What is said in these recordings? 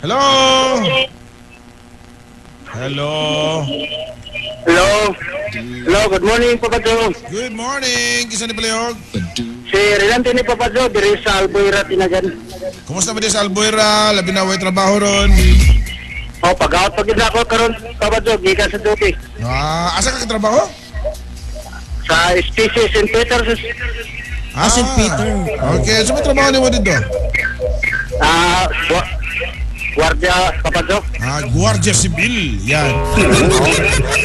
Hello. Hello. Hello. Hello, good morning, Papa Joe. Good morning. Kinsa ni palihog? Si Relante ni, Papa Joe, diri sa Albuera, Tinagan. Kumusta ba di sa Albuera? Labi na way trabaho ron. Oh, pag-out pag ako karon, Papa Joe, gikan sa duty. Ah, asa ka trabaho? Sa SPC St. Peter's. Ah, St. Peter. Okay, so may trabaho nimo dito? Ah, gwardiya, Papa Joe. Ah, Guardia Civil. Yan.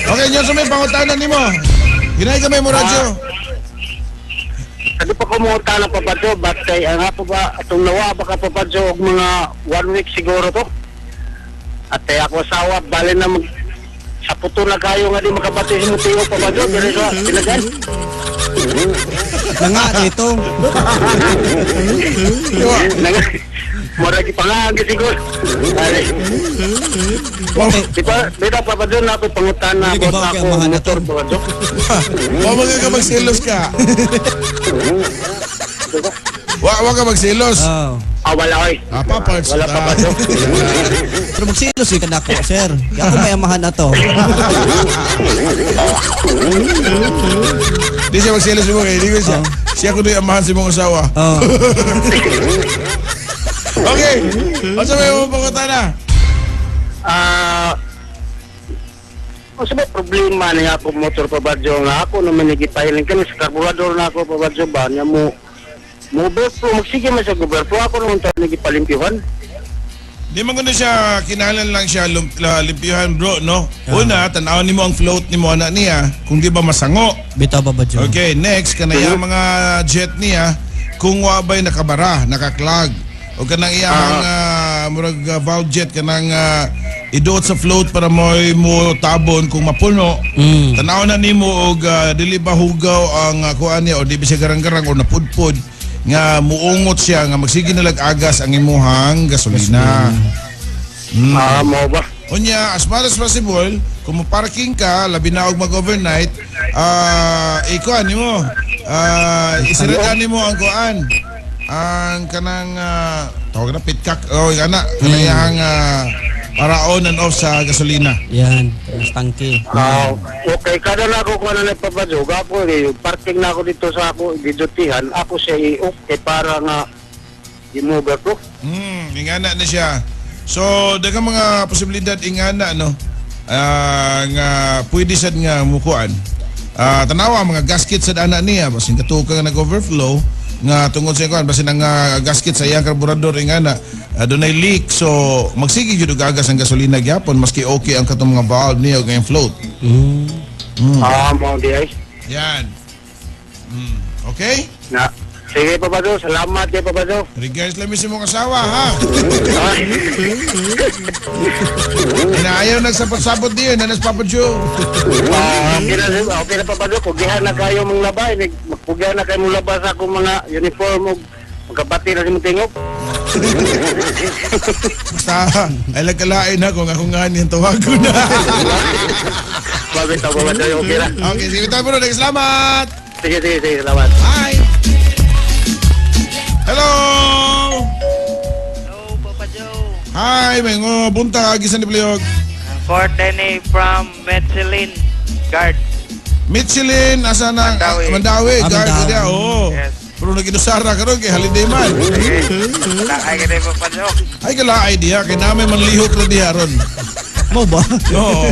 Okay, yun sa may pangutana nimo. Hinay kami mo radyo. Kadi pa ko mangutana, Papa Joe, but kay ang ako ba atong nawa ba ka, Papa Joe, og mga one week siguro to. At kay ako asawa bali na mag sa puto na kayo nga di makabati sa motibo, Papa Joe, diri sa Tinagan. Na nga dito. Nang mura gi pangang siguro. Ay, Okay. di ba, di ba, Papa Joe, na ako pangutana Hindi ka about ba okay ako amahan na motor, to? Papa Joe. Wa mo ka magselos ka. Wa ka magselos. Oh. Ah, wala oy. Ah, pa parts. Wala, Papa Joe. Pero magsilos ka nako, sir. Kaya ako may amahan na to. Di siya magselos mo kay di ko siya. Siya kuno yung amahan sa imong asawa. Oh. Okay. Unsa may imong pangutana? Ah, uh, ba problema niya ako motor, Papa Joe, nga ako naman nagipahilin kami sa karburador na ako, Papa Joe, ba niya mo mo overflow, magsige man sa overflow, ako naman tayo nagipalimpyuhan. Di man kuno siya kinahanglan lang siya limpyuhan, bro, no? Una, tan-awon nimo ang float nimo ana niya kung di ba masango. Bitaw ba Joe? Okay, next kanaya mga jet niya kung wa ba'y nakabara, nakaklag o kanang iyang murag valve jet kanang iduot sa float para mo tabon kung mapuno. Tanaw na nimo og dili ba hugaw ang kuan niya o di ba siya garang-garang o napudpod nga muungot siya nga magsige na agas ang imuhang gasolina. Ah, mo ba? Unya, as much as possible, kung mo-parking ka, labi na og mag-overnight, ikuan nimo, isirada nimo ang kuan. Ang kanang tawag na petcock, oh, kana, kanang iyang para on and off sa gasolina. Yan, mas tangke. Ah, okay, kada na ako kuha na Papa Joe, gapo eh, parking na ako dito sa ako gidutihan, ako siya i-okay para nga i-move ko. Ingana na siya. So, daghang mga posibilidad ingana no. Nga pwede sad nga mukuan. Tanawa mga gasket sad ana niya basin katuo ka nga nag-overflow nga tungod sa kuan basin ang gasket sa iyang karburador ingana dunay leak, so magsige jud og agas ang gasolina gyapon maski okay ang katong mga valve niya ug ang float. Ah, mo di ay. Yan. Okay? Na. Sige, Papa Joe, salamat kay Papa Joe. Regards lang sa imong asawa ha. Ay. Inaayaw nagsabot-sabot diyon nanas Papa Joe. Ah, okay na, Papa Joe. Pugihan na kayo mong labay. Magpugihan na kayo mong labas sa akong mga uniform ug magkabati na si mong tingog. Basta ay lagkalain na kung ako nga niyang tawagon na. Babit ako, Papa Joe, okay na. Okay, sige tayo bro. Salamat! Sige, sige, sige, salamat. Bye! Hello! Hello, Papa Joe. Hi, may ngo buntag gisan ni palihog. Courtney from Michelin Guard. Michelin, asa na? Mandawi. Mandawi, Ah, guard Mandawi. niya. Oo. Yes. Pero nag-inusara karon kay holiday man. Sige. Ay, ka Papa Joe. Ay kalaay diha kay namin manlihok na diha ron. Mo ba? Oo.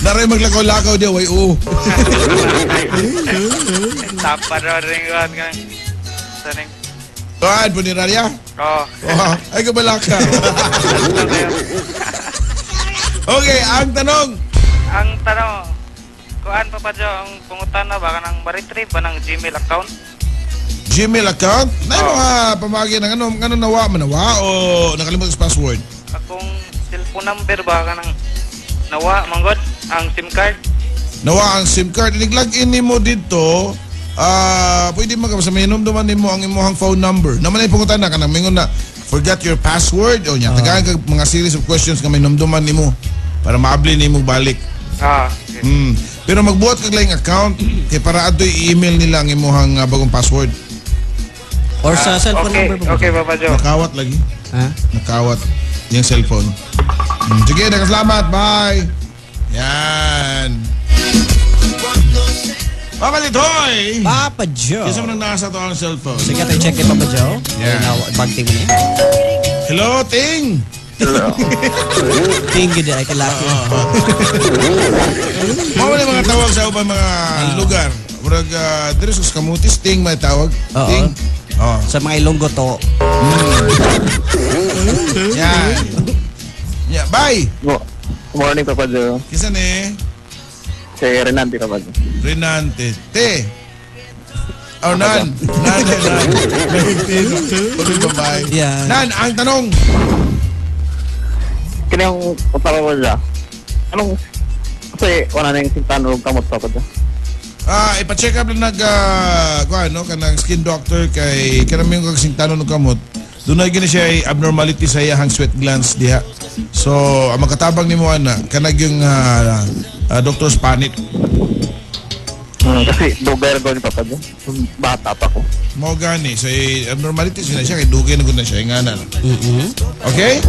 Naray maglakaw-lakaw diha way oo. Tapa ro rin ko. Saning. Kuan punerarya. Oh. Oh, ay kabalaka. Okay, ang tanong. Ang tanong, kuan Papa Joe, ang pangutana ba kanang ma-retrieve ba ng Gmail account? Gmail account? Na yung mga pamagi ng ano, ano nawa, manawa o nakalimutan sa password? Akong cellphone number ba kanang nawa manggod ang SIM card? Nawa ang SIM card. Inig-login nimo dito, pwede man ka sa may hinumduman nimo ang imong phone number. Naman ay pangutan na kanang mingon na forgot your password o nya. Tagaan kag mga series of questions nga may hinumduman nimo para maabli nimo balik. Ah, okay. Pero magbuhat kag laing account kay para adtoy i-email nila ang imong bagong password. Or sa cellphone Okay, number, Papa okay, Joe. Papa Joe. Nakawat lagi. Ha? Nakawat yung cellphone. Sige, nagkasalamat. Bye. Yan. Papa Litoy! Papa Joe. Isa mo nang nasa to ang cellphone. Sige, tayo check kay Papa Joe. Yeah. Yeah. Bagting mo niya. Hello, Ting! Tinggi di ay kalaki. Mao na mga tawag sa ubang mga lugar. Murag diri sa Camotes, Ting may tawag. Oo. Ting. Oh. Sa mga Ilonggo to. Yan. Yeah, bye. Good morning, Papa Joe. Kisa ni Si Renante, Papa Joe. Renante. Te. Oh, Nan. Nan, Nan. Nan. Bye. Yeah. Nan, ang tanong. Kinang Papa Joe. Anong kasi wala na yung sintano og kamot, Papa Joe. Ah, ipa-check up lang nag kuan no kanang skin doctor kay kanang kag singtano ng kamot. Dunay gini siya ay abnormality sa iyahang sweat glands diha. So, ang makatabang nimo ana kanag yung Dr. Spanit. Kasi dugay ra ni Papa Joe. Bata pa ko. Mao gani so eh, abnormality na siya kay dugay na gud na siya ingana. Okay?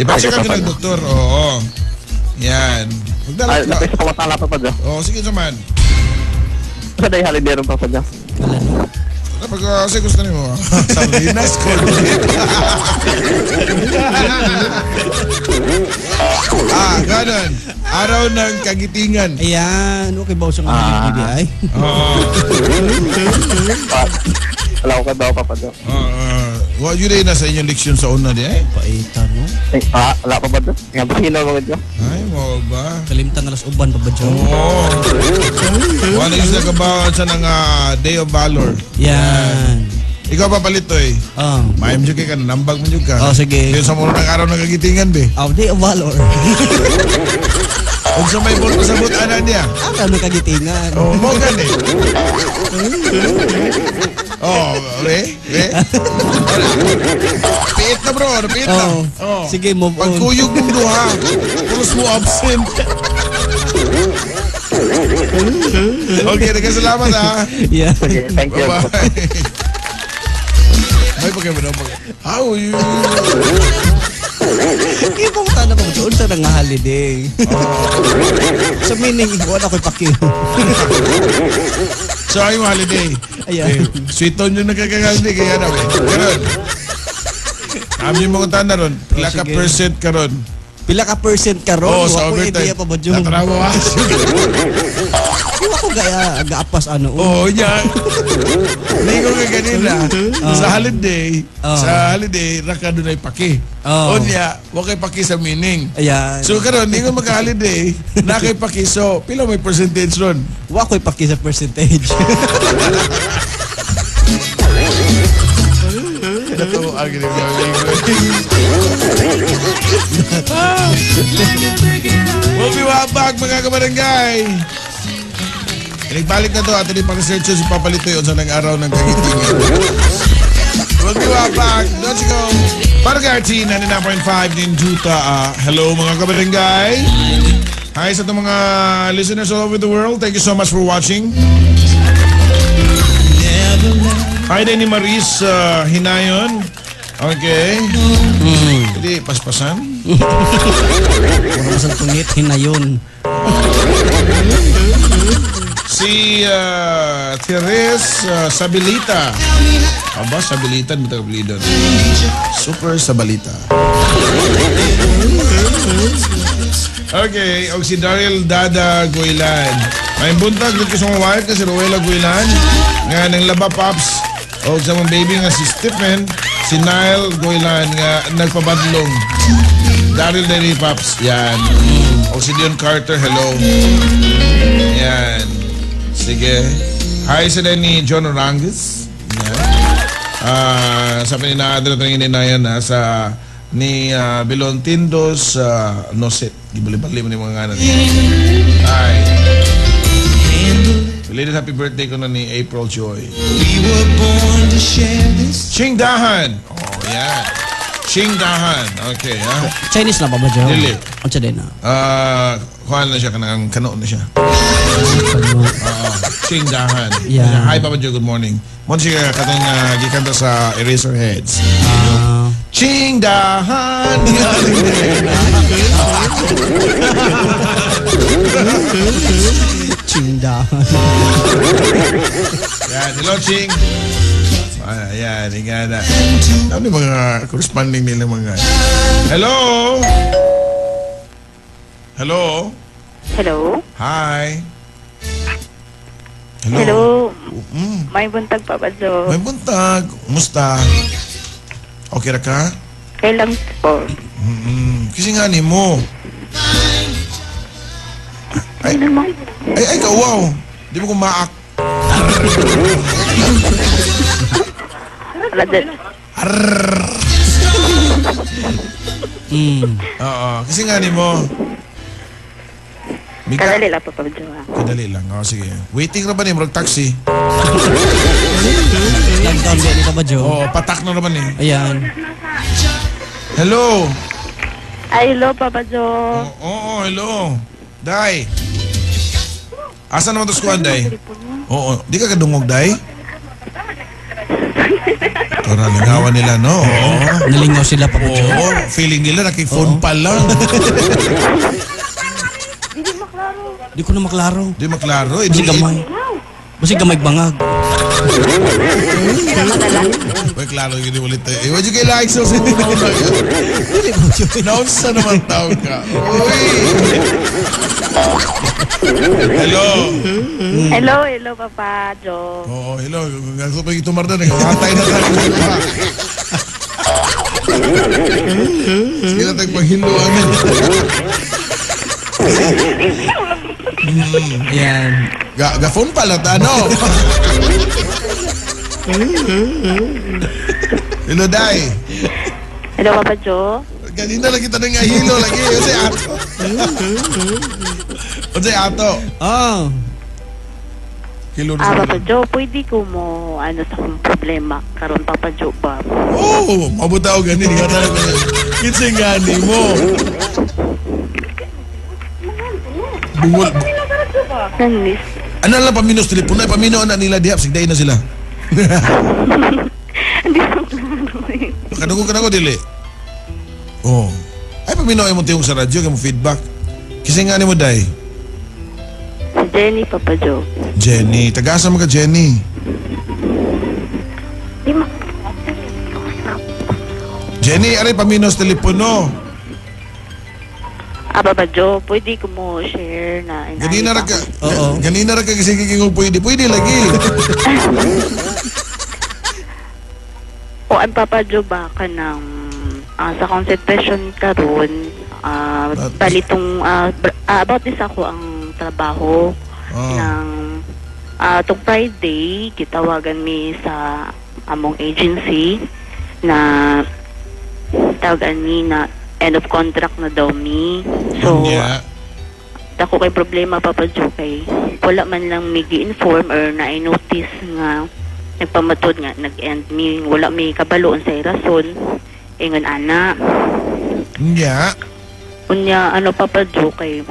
Ipa-check up Okay, ng doktor. Oo. Yan. Magdala Ay, ka. napay sa pamatala, Papa Joe. Oo, sige naman. Sa day holiday ron, Papa Joe. Wala no. Pag kasi gusto nimo. Sabi, nice call. Ah, ganun. Araw ng kagitingan. Ayan. Okay ba sa mga holiday ay? Oo. Ah, wala ko ka daw, Papa Joe. Oo. Wa yun na sa inyong leksyon sa una di ay. Paita no. Eh, wala pa ba Joe? Nga ba sino mga Joe? Ay, mo ba? Kalimtan na las uban, Papa Joe. Oo. Wala yung sa kabawan sa nang Day of Valor. Yan. Ikaw pa palitoy. Oh. Mayam jud kay ka, nambag mo jud ka. Oh, sige. Yun sa muna ng araw ng kagitingan, be. Oh, Day of Valor. Ug sa may bol pasabot ana niya. Araw ng kagitingan. Oh, mo gani. Oh, re, re. Piit na bro, piit na. Oh. Oh. Sige, move on. Pagkuyog mong duha, pulos mo absent. Okay, nagkasalamat ha. Yeah. Sige, thank you. Bye-bye. May pagkabi. How are you? Hindi ko na Papa Joe. Unsa na nga holiday? Sa meaning, wala ko'y paki. So, ay mo holiday. Ayan. Eh, sweet on yung nagkakaholiday kaya na eh. Karon. Amin mo kung tanda ron. Pila ka Oh, sige. percent karon. Pila ka percent karon? Oo, sa Wa ko overtime. idea, Papa Joe. Natarawa wa. Wa ko gaya gaapas ano. Oo, niya. Hindi ko ka ganina. Sa holiday, Oo. sa holiday, raka doon ay paki. Oo. O niya, wa kay paki sa meaning. Ayan. So karon hindi ko magka-holiday, na kay paki. So, pila may percentage ron? Wa ko'y paki sa percentage. Natuwa ang ginagawa. We'll be right back, mga kabarangay. Pinagbalik na to at hindi pang-search si Papalito yun sa nang araw ng kagitingan. We'll be right back. Let's go. Barangay RT 99.5 Ninjuta. Hello mga kabarangay. Hi sa itong mga listeners all over the world. Thank you so much for watching. Hi din ni Maris Hinayon. Okay. Hindi, paspasan. Wala mo sa tungit, hinayon. Si Therese Sabilita. Aba, Sabilita, hindi taga Super Sabalita. Okay, og si Daryl Dada Guilan. May buntag dito sa mga wife na si Rowella Guilan. Nga nang laba pops og sa mga baby nga si Stephen, si Nile Guilan nga nagpabadlong. Daryl Daddy Pops, yan. O si Dion Carter, hello. Yan. Sige. Hi sa ni John Orangus. Yan. Sabi ni Naadra ito yung na sa ni Bilon Tindos Noset. Gibali-bali mo ni mga ngalan. Hi. Belated happy birthday ko na ni April Joy. We were born to share this. Ching Dahan. Oh, yan. Ching Dahan. Okay, ha? Chinese na Papa Joe? Dili. Unsa din na? Ah, kuhaan na siya, kanang kano na siya. Oo, Ching Dahan. Yeah. Hi, Papa Joe. Good morning. Mo siya katong gikanta sa Eraserheads. Ching Dahan. Chinda. Yan, hello Ching. Ay, ayan, ingana. Ano yung mga corresponding nila mga... Hello? Hello? Hello? Hi. Hello. Hello? May buntag, Papa Joe. May buntag. Kumusta? Okay ra ka? Kailan po? Kasi nga ni mo. Ay, Ano mo? ay, ay, kauwaw. Di mo kumaak. Wala dyan. Oo, kasi nga ni mo. Mika, Kadali lang, Papa Joe. Ha? Kadali lang. Oh, sige. Waiting ra ba ni murag taxi? Lockdown din ni Papa Joe. Oo, patak na naman eh. Ayan. Hello. Ay, hello, Papa Joe. Oo, oo, hello. Day. Asa naman to skuan, Day? Oo, di ka kadungog, Day? Tara, lingawan nila, no? Oo. Nalingaw sila, Papa Joe. Oo, feeling nila naki-phone pa lang. Di ko na maklaro. Di maklaro. Eh, Basig gamay. Basig gamay bangag. Uy, klaro yun ulit. Eh, what you kay like so? Dili, Papa Joe. Naunsa naman tao ka. Uy! Hello. Hello, hello, Papa Joe. Oo, hello. Gusto pa itumarda, nagkakatay na tayo. Sige na tayo paghilo amin. Ayan. Ga, ga phone pala ta, no? Hello, Day. Hello, Papa Joe. Ganina lang kita nang hilo lagi. Kasi ato. Kasi ato. Oh. Kilo na Ah, sa Papa Joe, pwede ko mo, ano, sa akong problema karon Papa Joe ba? Oh, mabuta ako ganin. Ikaw talaga. Kitsi gani mo. Bungol. Nang-miss. Ano lang paminos telepono? Ay, pamino na nila diha. Sigday na sila. Hindi ko klaro eh. Kadungog ka na ko, dili. Oh. Ay, pamino ay mo tiyong sa radyo, kay mo feedback. Kasi nga ni mo, day. Si Jenny, Papa Joe. Jenny. Tagasa mo ka, Jenny. Di ma... Jenny, aray paminos telepono. Ah, Papa Joe, pwede ko mo share na... Ganina ra ka. Oo. Ganina ra ka kasi kikingog pwede. Pwede lagi. O ang Papa Joe ba ka ng sa concentration karon balitong about this ako ang trabaho ng tong Friday gitawagan mi sa among agency na tawagan mi na end of contract na daw mi. So, Unya. dako kay problema Papa Joe kay wala man lang mi gi-inform or na notice nga nagpamatod nga nag-end mi, wala mi kabalo unsay rason ingon ana. Unya. Unya ano Papa Joe kay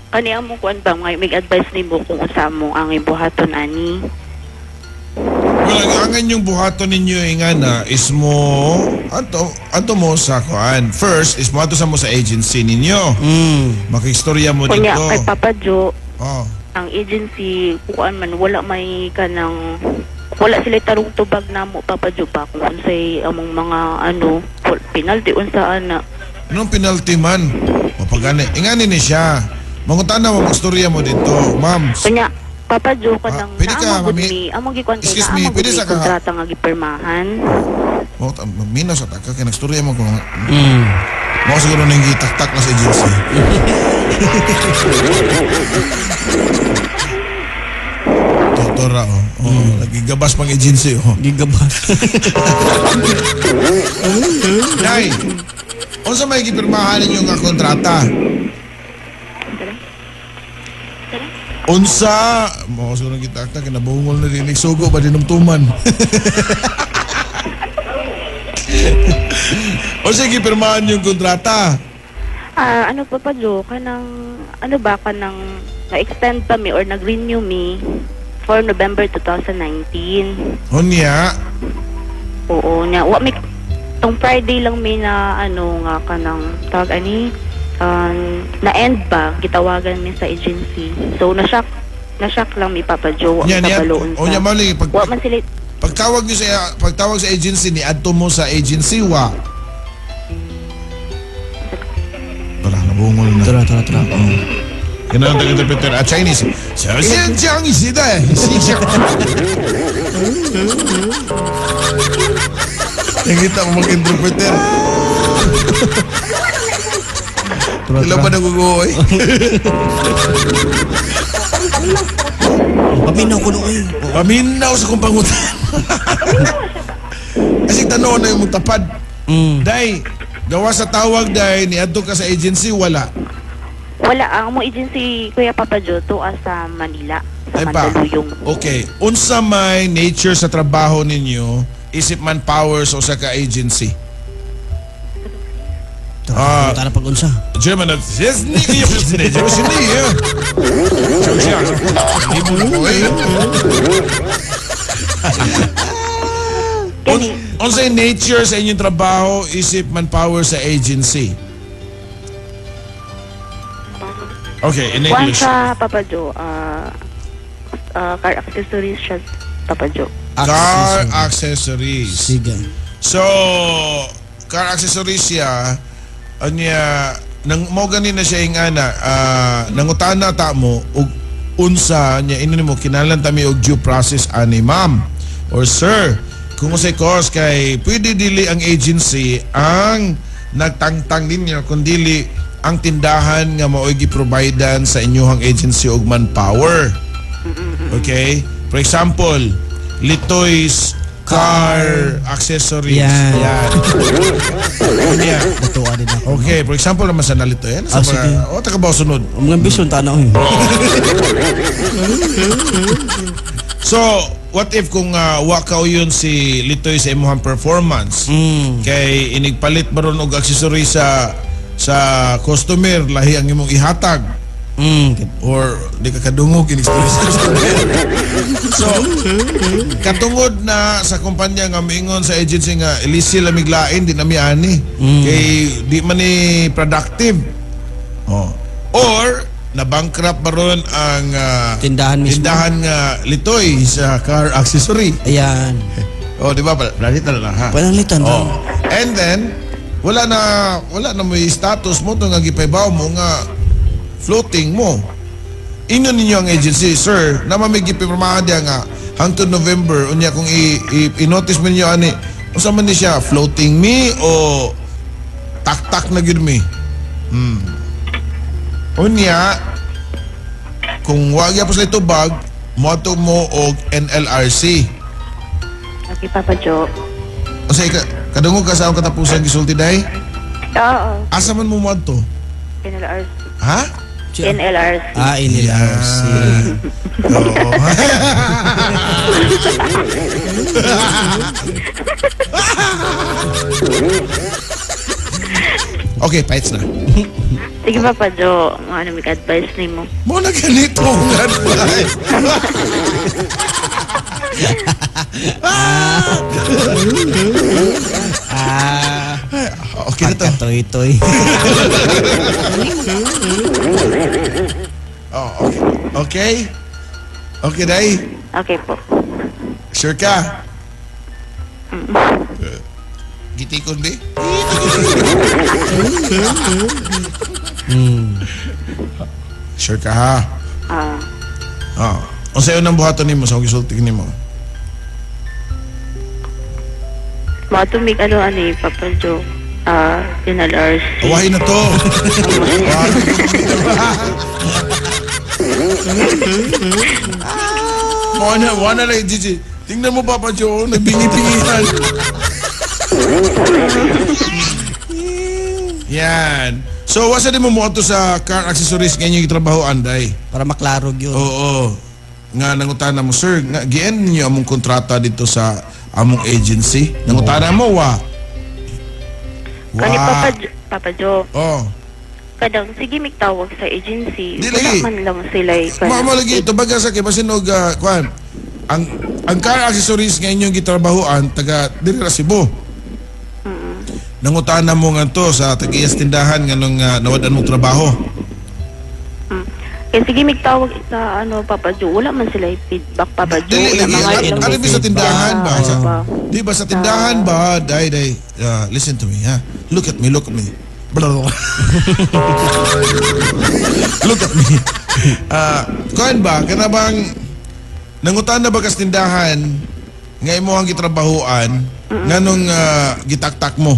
kani among kuan ba nga mig advice nimo kung unsa mo ang ibuhaton ani. Well, ang inyong buhaton ninyo eh, nga na is mo anto anto mo sa kuan. First is mo ato sa mo sa agency ninyo. Makistorya mo Unya dito. kay Papa Joe Oh. ang agency kuan man wala may kanang wala sila tarong tubag namo Papa Joe ba kung unsay among mga ano penalty unsa ana. Anong penalty man? Mapagani. Ingani ni siya. Mangutan na mo magstorya mo dito, ma'am. Kanya, Papa Joe, kanang Ah, pwede ka, naamang gud mami. mi, among gikuan kay Excuse me, naamang gud pwede mi sa ka- kontrata nga gipirmahan. Oh, mina sa taka kay nagstorya mo kung Mao siguro nang gitaktak na sa agency. Totora oh. Oh, nagigabas pang agency oh. Gigabas. Day, unsa may gipirmahan ninyo nga kontrata? Unsa mo siguro gitaktak kinabungol na din sugo ba dinumtuman. O sige, pirmahan yung kontrata. Ah, ano Papa Joe, kanang ano ba kanang na-extend pa mi or nag-renew mi for November 2019. Unya, Oo, nya wa mi tong Friday lang mi na ano nga kanang tawag ani na end ba gitawagan mi sa agency. So na-shock lang mi Papa Joe, wa unya mi niya, kabaloon unya sa. mali pag Wa man sila pagtawag niyo sa pagtawag sa agency ni adto mo sa agency wa. Tara, nabungol na. Tara, tara, tara. Oh. Yan ang interpreter. Ah, Chinese. 小先讲一时代，西江。Nakita mo mag-interpreter. Tara, Ilan pa tara. naguguhoy? Paminaw ko noon. Paminaw sa kong pangutan. Kasi tanong na yung tapad. Day, gawa sa tawag day, niadto ka sa agency, wala. Wala ang mo agency Kuya Papa Joe to sa Manila, sa Ay pa. Mandaluyong. Okay. Unsa may nature sa trabaho ninyo, isip man powers o sa ka-agency? Tara, tara pag-unsa. German of yes, ni Kani Unsay nature sa inyong trabaho isip manpower sa agency? Okay, in kuan English. sa Papa Joe, car accessories siya Papa Joe. Car accessories. Sige. So, car accessories siya, anya, nang mo gani na siya yung ana, nangutana ta mo, og unsa niya ino nimo kinahanglan ta mi og due process ani ma'am or sir kung unsay cause kay pwede dili ang agency ang nagtangtang ninyo kun dili ang tindahan nga maoy giprovidean sa inyong agency og manpower. Okay? For example, Litoy's car accessories. Yan. Yan. Unya. Natuwa din ako. Okay, for example naman sa nalito yan. Sa Ah, mga, sige. o, taka ba sunod? Ang mga ambisyon, tanaw eh. So, what if kung wa ka yun si Litoy sa imuhang performance? Kay inigpalit ba ron og accessory sa customer, lahi ang imong ihatag. Or di ka kadungog inig sa customer. So, katungod na sa kumpanya nga miingon sa agency nga ilisi lamiglain di nami ani. Kay di man ni productive. Oh. Or na bankrupt ba ron ang Tindahan mismo. tindahan nga Litoy sa car accessory. Ayan. Oh, di ba? Planita na lang ha. Pananglitan. Oh. And then wala na may status mo to nga gipaybaw mo nga floating mo. Ingon ninyo ang agency, sir, na may gipirmahan diya nga hangtod November unya kung i-notice mo ninyo ani unsa man ni siya floating me o taktak na gyud mi. Unya kung wa gyapon sila tubag, moadto mo og NLRC. Okay Papa Joe. Unsay ka kadungog ka sa akong katapusan gisulti day? Oo, Asa man mo moadto? NLRC. Ha? NLRC. Ah, NLRC. Oo. Okay, paits na. Sige Papa Joe, ano may advice nimo? Mo na ganito ang advice. Ah, Okay na to. pagkatoy-toy. Oh, okay. Okay? Okay, day. Okay po. Sure ka? Gitikon, di? Sure ka, ha? Ah, Oh. Unsa yun ang buhaton nimo sa akong gisulti nimo? Matumig ano ano eh, Papa Joe. Ah, NLRC. Awahin na to. Wala, wala na Gigi. Tingnan mo, Papa Joe, nagbingi-bingihan. Yan. So, wasa din mo mo ato sa car accessories nga inyong trabaho, Anday? Para maklaro yun. Oo. Nga nangutana mo, sir, nga gien ninyo among kontrata dito sa among agency. Nangutana mo, wa. Kani Wa. Papa Jo, Oh. kadang sige migtawag sa agency. Di Wala lagi. man lang sila Mao mo lagi tubaga sa kay basin og kuan. Ang car accessories nga inyong gitrabahoan taga diri ra Cebu. Nangutana mo nga to sa tag-iyas tindahan nganong nawad-an mong trabaho. Kaya sige migtawag sa ano, Papa Jo, wala man sila feedback, Papa Jo. Dili Wala lagi. mga ilang Ano ba sa tindahan ba? Ano ba? Di ba sa tindahan ba? Day day. Listen to me ha. Look at me, look at me. Blah, blah, blah. Look at me. Kuan ba kana bang nangutan na ba kas tindahan nga imo ang gitrabahoan nganong gitaktak mo?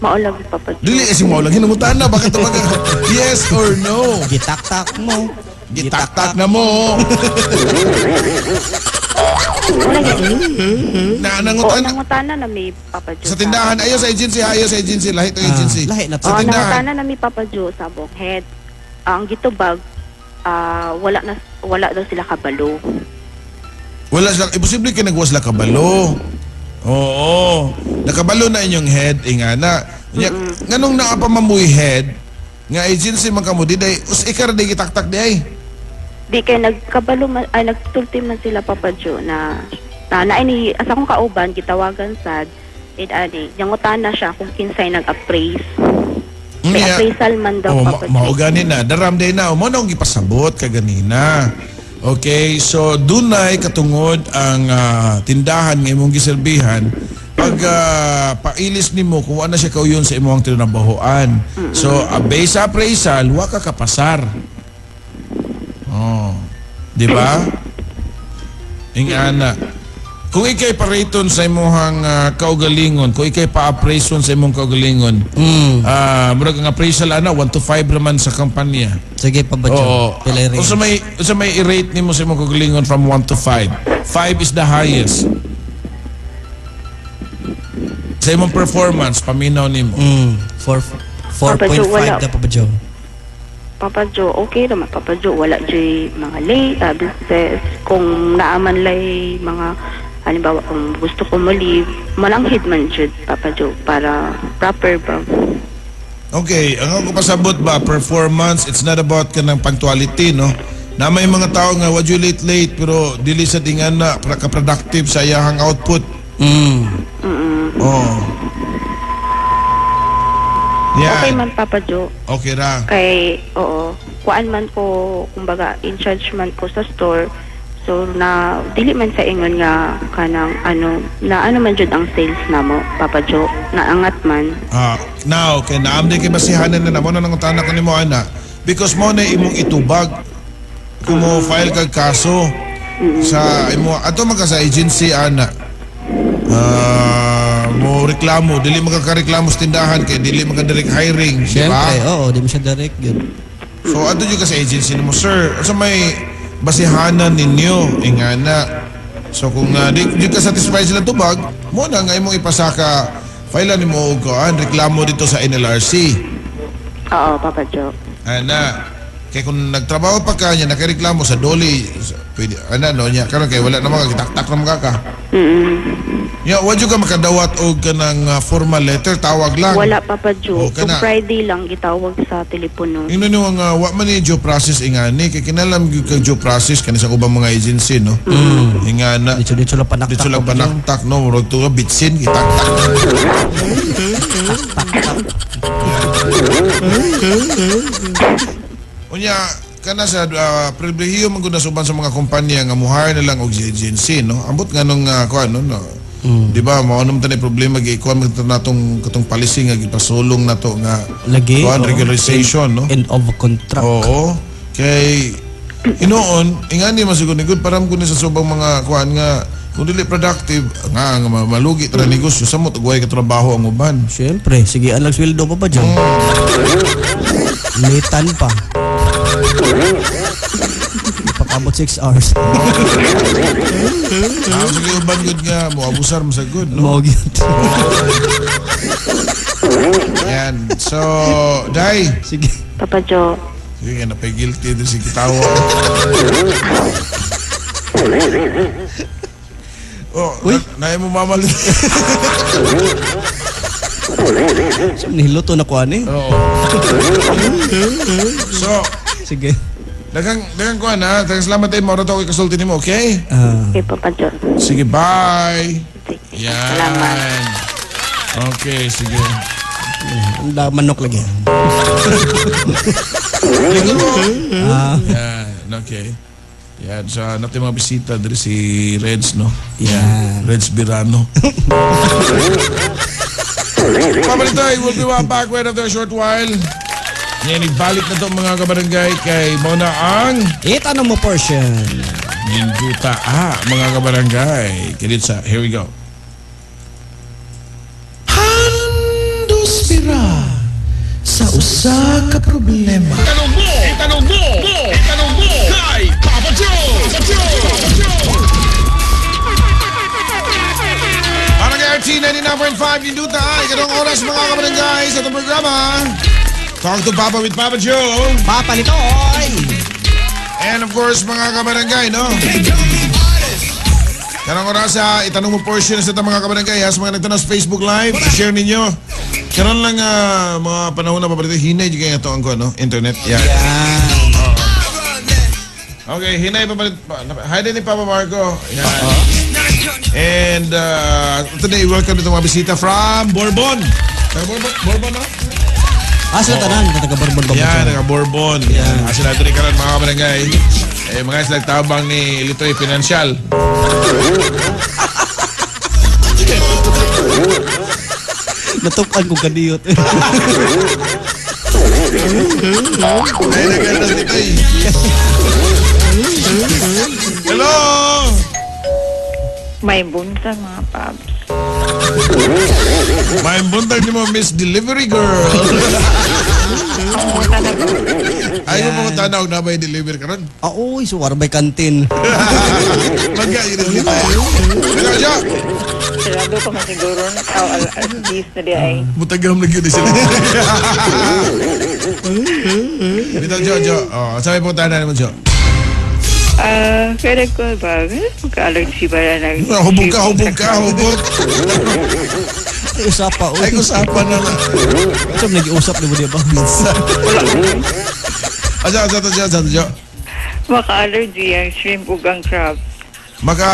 Mao lagi, Papa Jo. Dili eh si mao lang hinangutan na bakit tumaga yes or no? Gitaktak mo. Gitaktak na mo. Wala gid. Na Oo, nangutan nangutana na mi, Papa Jo. sa tindahan ayo sa agency, ayo sa agency, lahi to agency. Lahi na to. Sa Oo, tindahan. nangutana na mi, Papa Jo, sa abong head. Ang gitubag, wala na, wala daw sila kabalo. Wala sila, imposible kay nagwas sila kabalo. Oo. Nakabalo na inyong head, ingana. Nya, nganong naa pa mamuy head, nga agency man kamo di day, us ikar di gitaktak di ay. Di kay nagkabalo man, ay nagtulti man sila, Papa Jo, na na na ini asa akong kauban gitawagan sad id ani nangutana siya kung kinsay nag-appraise. May Nya, appraisal man daw, oh, Papa Jo. mao gani na, daram day na, mo nang gipasabot ka ganina. Okay, so dunay katungod ang tindahan nga imong giserbihan pag pailis nimo kung wala na siya kauyon sa imong tinabahoan. So, based sa appraisal, wa ka kapasar. Oh. Di ba? Ingana. Kung ikay pareton sa imong kaugalingon, kung ikay pa-appraison sa imong kaugalingon, murag ang appraisal ana 1 to 5 raman sa kampanya. Sige, Papa Jo. Oo. Pila range? Unsa may i-rate nimo sa imong kaugalingon from 1 to 5? 5 is the highest. Sa imong performance, paminaw nimo. Papa Jo, 4.5 wala. na, Papa Jo. Papa Jo, okay naman, Papa Jo. Wala joy mga late, absences. Kung naaman lay mga, halimbawa, kung gusto ko mo-leave, malanghid man jud, Papa Jo, para proper ba. Okay, ang ako pasabot ba, performance, it's not about kanang punctuality, no? Na may mga tao nga wadyo late late pero dili sa dingan na ka-productive sa iyahang output. Oh. Yan. Okay man, Papa Jo. Okay ra. Kay, oo, kuan man ko, kumbaga, in charge man ko sa store. So, na, dili man sa ingon nga, kanang, ano, na ano man jud ang sales namo, Papa Jo, naangat man. Now, kay naam di kay basihanan na namo na nangutana ko nimo ana because mo na imong itubag kung mo file kag kaso sa imo ato man ka sa agency ana. Mo reklamo, dili makakareklamo sa tindahan kay dili maka direct hiring, di ba? Siyempre, oo. Di mo siya direct yun. So ato jud ka sa agency nimo, sir. Sa may basihanan ninyo ingana. So kung di ka satisfied sila tubag, mo na nga imong ipasaka file nimo og kuan reklamo dito sa NLRC. Oo, Papa Jo. Ana, kay kung nagtrabaho pa ka niya nakareklamo sa doli, pwede ana no niya karon kay wala na mga gitaktak na mga ka. Ya, wa jud ka makadawat og kanang formal letter, tawag lang. Wala, Papa Jo. Okay Kung na. Friday lang gitawag sa telepono. Ingnon nimo nga wa man ni due process ingani kay kinalam gyud kag due process kani sa ubang mga agency no. Ingana. Dito-dito lang panaktak. Dito lang Papa Jo. panaktak no, murag tuwa bitsin gitaktak. Unya kana sa pribilehiyo man gud na sa uban sa mga kumpanya nga mo-hire na lang og agency no. Ambot nga nung kuan no, no. Di ba mao naman tanay problema gi kuan man natong katong policy nga gipasulong nato nga Lagi. kuan oo. regularization no. End of contract. Oo. Kay inoon, ingani man siguro ni good param kun sa subang mga kuan nga kung dili productive nga nga malugi tra negosyo samot og way ka trabaho ang uban. Siyempre, sige, alang sweldo pa ba dyan? Litan pa. Ipakabot 6 hours. Sige uban gud nga moabusar mo sa good no. Mao gyud. Yan. So, dai. Sige. Papa Jo. Sige nga napay guilty din si kitawa. Oh, Uy. na, naay mo mamalit. So, niluto na ko ani. Oo. So, Sige. daghang daghang kuan ha. Daghang salamat eh. Maura to ako ikasulti nimo, okay? Ah. Okay, Papa Joe. Sige, bye. Sige. Yan. Salamat. Okay, sige. Ang manok lagi. Likod mo. Ah. Yan, okay. Yan, sa natin mga bisita diri si Reds, no? Yan. Reds Birano. Pabalitoy, we'll be right back right after a short while. Ngayon, ibalik na to mga kabarangay kay Mona ang Itanong mo portion. Ninduta ah, mga kabarangay. Kinitsa, here we go. Handos bira sa usa ka problema. Itanong mo, itanong mo, itanong mo kay Papa Joe. Papa Joe. Papa Joe. Barangay RT 99.5 Ninduta ah, ikalawang oras mga kabarangay sa itong programa. Talk to Papa with Papa Joe. Papa nito, oy! And of course, mga kabarangay, no? Karong oras sa itanong mo portion sa itong mga kabarangay ha, sa mga nagtanaw sa Facebook Live, share ninyo. Karon lang mga panahon na pabalito, hinay jud kay ato ang kuan, no? Internet. Yeah. Yan. Okay, hinay papalit. Hi din ni Papa Marco. Yan. And today, welcome to mga bisita from Bourbon. Taga Bourbon, Bourbon, no? Ah, sila tanan. Taga Bourbon ba? Yan, taga Bourbon. Yan. Ah, sila diri karon mga kabarangay. Eh, mga sila tabang ni Litoy Financial. Natukan ko kadiyot. Ay, naganda si Litoy. Hello! May buntag mga paps. May buntag ni mo, Miss Delivery Girl. Ay, mo mga tanaw na ba deliver karon? Ah, uy, so wala ba'y kantin? Magka, yun ang Litoy. Hello, Jo! Sarado pa man siguro na tao alas 10 na di ay. Mutagam na yun sila. Bitaw, Jo, Jo. Oh, sabi po tayo mo, Jo. Ah, kaya ko ba? Magka-allergy ba na nag... Hubog ka, hubog ka, hubog. Ay, usapa, uy. Ay, usapan na lang. So, nag-iusap ni mo di ba? Asa, asa, asa, asa, Jo. Maka-allergy ang shrimp ug ang crab. Maka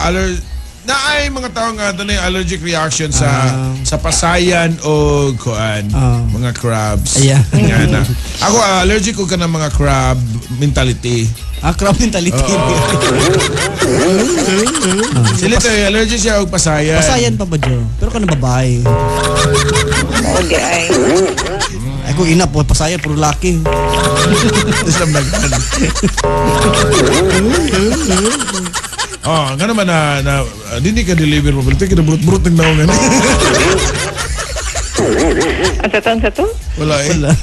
aller na ay mga tao nga doon ay allergic reaction sa sa pasayan o kuan mga crabs. Ayan. Nga na. Ako allergic ko ka ng mga crab mentality. Ah, crab mentality. Sila to allergic siya og pasayan. Pasayan pa ba, Jo? Pero ka na babae. Mao di ay. Ay, kung ina po, pasayan, puro laki. Islam naghan. Oh, nga naman na, na dili ka deliver mo pero kina burot-burot ng naong gani. Ang sa to, sa to? Wala eh. Wala.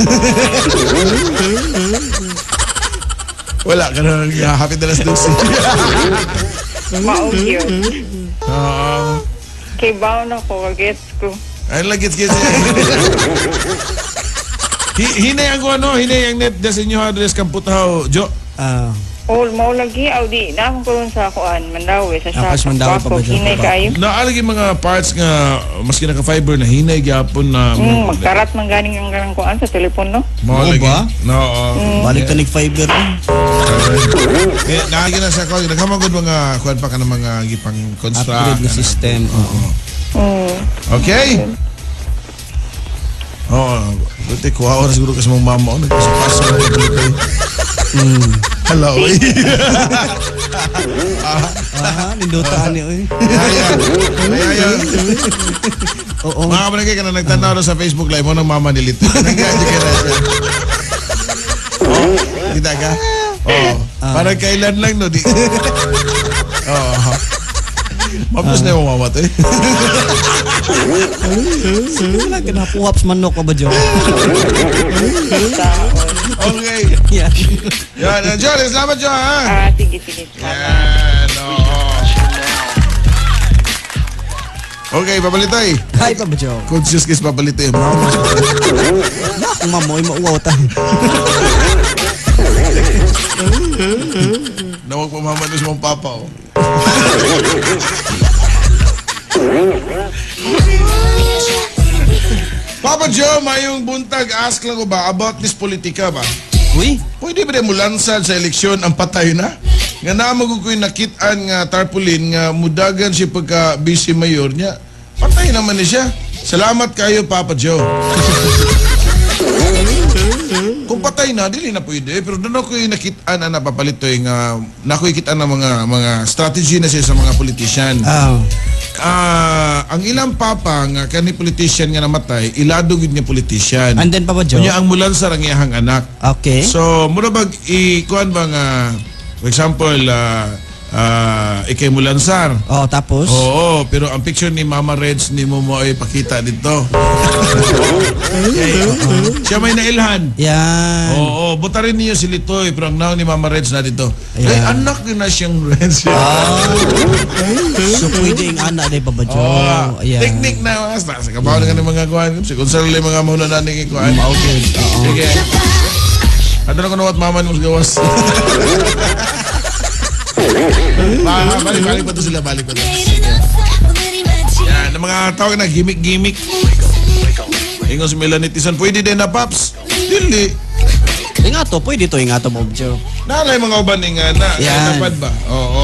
Wala ka na happy na las 12. Mao yun. Oo. Kay baon ako, gets ko. Ay lang gets gets. Hinay ang ano, hinay ang net sa inyo address Kamputhaw, Jo. Ah, All mao lagi aw di na akong karon sa kuan Mandawi sa Ah, pas Mandawi pa ba dyan? Hinay kaayo. Naalagi mga parts nga maski naka fiber na hinay gyapon na Magkarat man ganing ang ganang kuan sa telepono. Mao Oo lagi. ba? No. oo. Balik ka fiber. Eh, naagi na sa ko, naghamagod mga kuan pa ka ng mga gipang construct. Upgrade na system. Oo. Okay? Oo, buti kuha oras siguro kasi mong mama. Oh, nagpasok-pasok na kayo. Hello, oy. Ah, nindutaan ni oy. Ayan. Ayan. Oo. Mga kabarangay ka na nagtanaw na sa Facebook Live mo ng mama ni Lito. Nanggadyo ka na siya. Oh, kita ka? Oo. Parang kailan lang, no? Di. Oo. Mapos na yung mama to eh. Sige lang, kinapuhaps manok ka ba, Jo? Okay. Yan. Yan. Jo, salamat, Jo, ha? Ah, sige, sige. Salamat. Yan. Oo. Okay, papalitoy. Hi pa ba, Jo? Conscious case papalitoy. Mama. Na, kung mamoy, mauwaw ta. Nawag pa mama doon sa mong papa, oh. Papa Joe, mayong buntag, ask lang ko ba about this politika ba? Uy, Pwede ba mo lansad sa eleksyon ang patay na? Nga naamag ko'y nakitaan nga tarpaulin nga mudagan siya pagka busy mayor niya. Patay naman ni siya. Salamat kayo, Papa Joe. Kung patay na, dili na pwede. Pero doon ako'y nakitaan na napapalitoy nga nako'y kitaan na mga strategy na siya sa mga politician. ah, Ah, ang ilang papa nga kani politician nga namatay, ilado gid nga politician. And then Papa Joe. Unya ang mulansar ang iyahang anak. Okay. So, mura bag i-kuan ba nga for example, ikay mulansar. Oh, tapos? Oo, pero ang picture ni Mama Reds ni mo mo ay pakita dito. Okay. Siya may nailhan. Yan. Oo, buta rin niyo si Litoy, pero ang naon ni Mama Reds na dito. Ayan. Ay, anak yun na siyang Reds. So pwede yung anak ni Papa Joe. Oh, Ayan. technique na mga sa kabaw na kanang mga kuan. Si kung saan mga mauna na ni kuan. Okay. Oo. Sige. Ano na kuno at mama mo sa gawas. Balik, balik pa to sila, balik pa to. Yan, ang mga tawag na gimmick-gimmick. Ingon si Melanie Tison, pwede din na, Paps. Dili. Ingato, pwede to ingato Papa Joe. Nalay mga uban ni nga na. Yan. Dapat ba? Oo.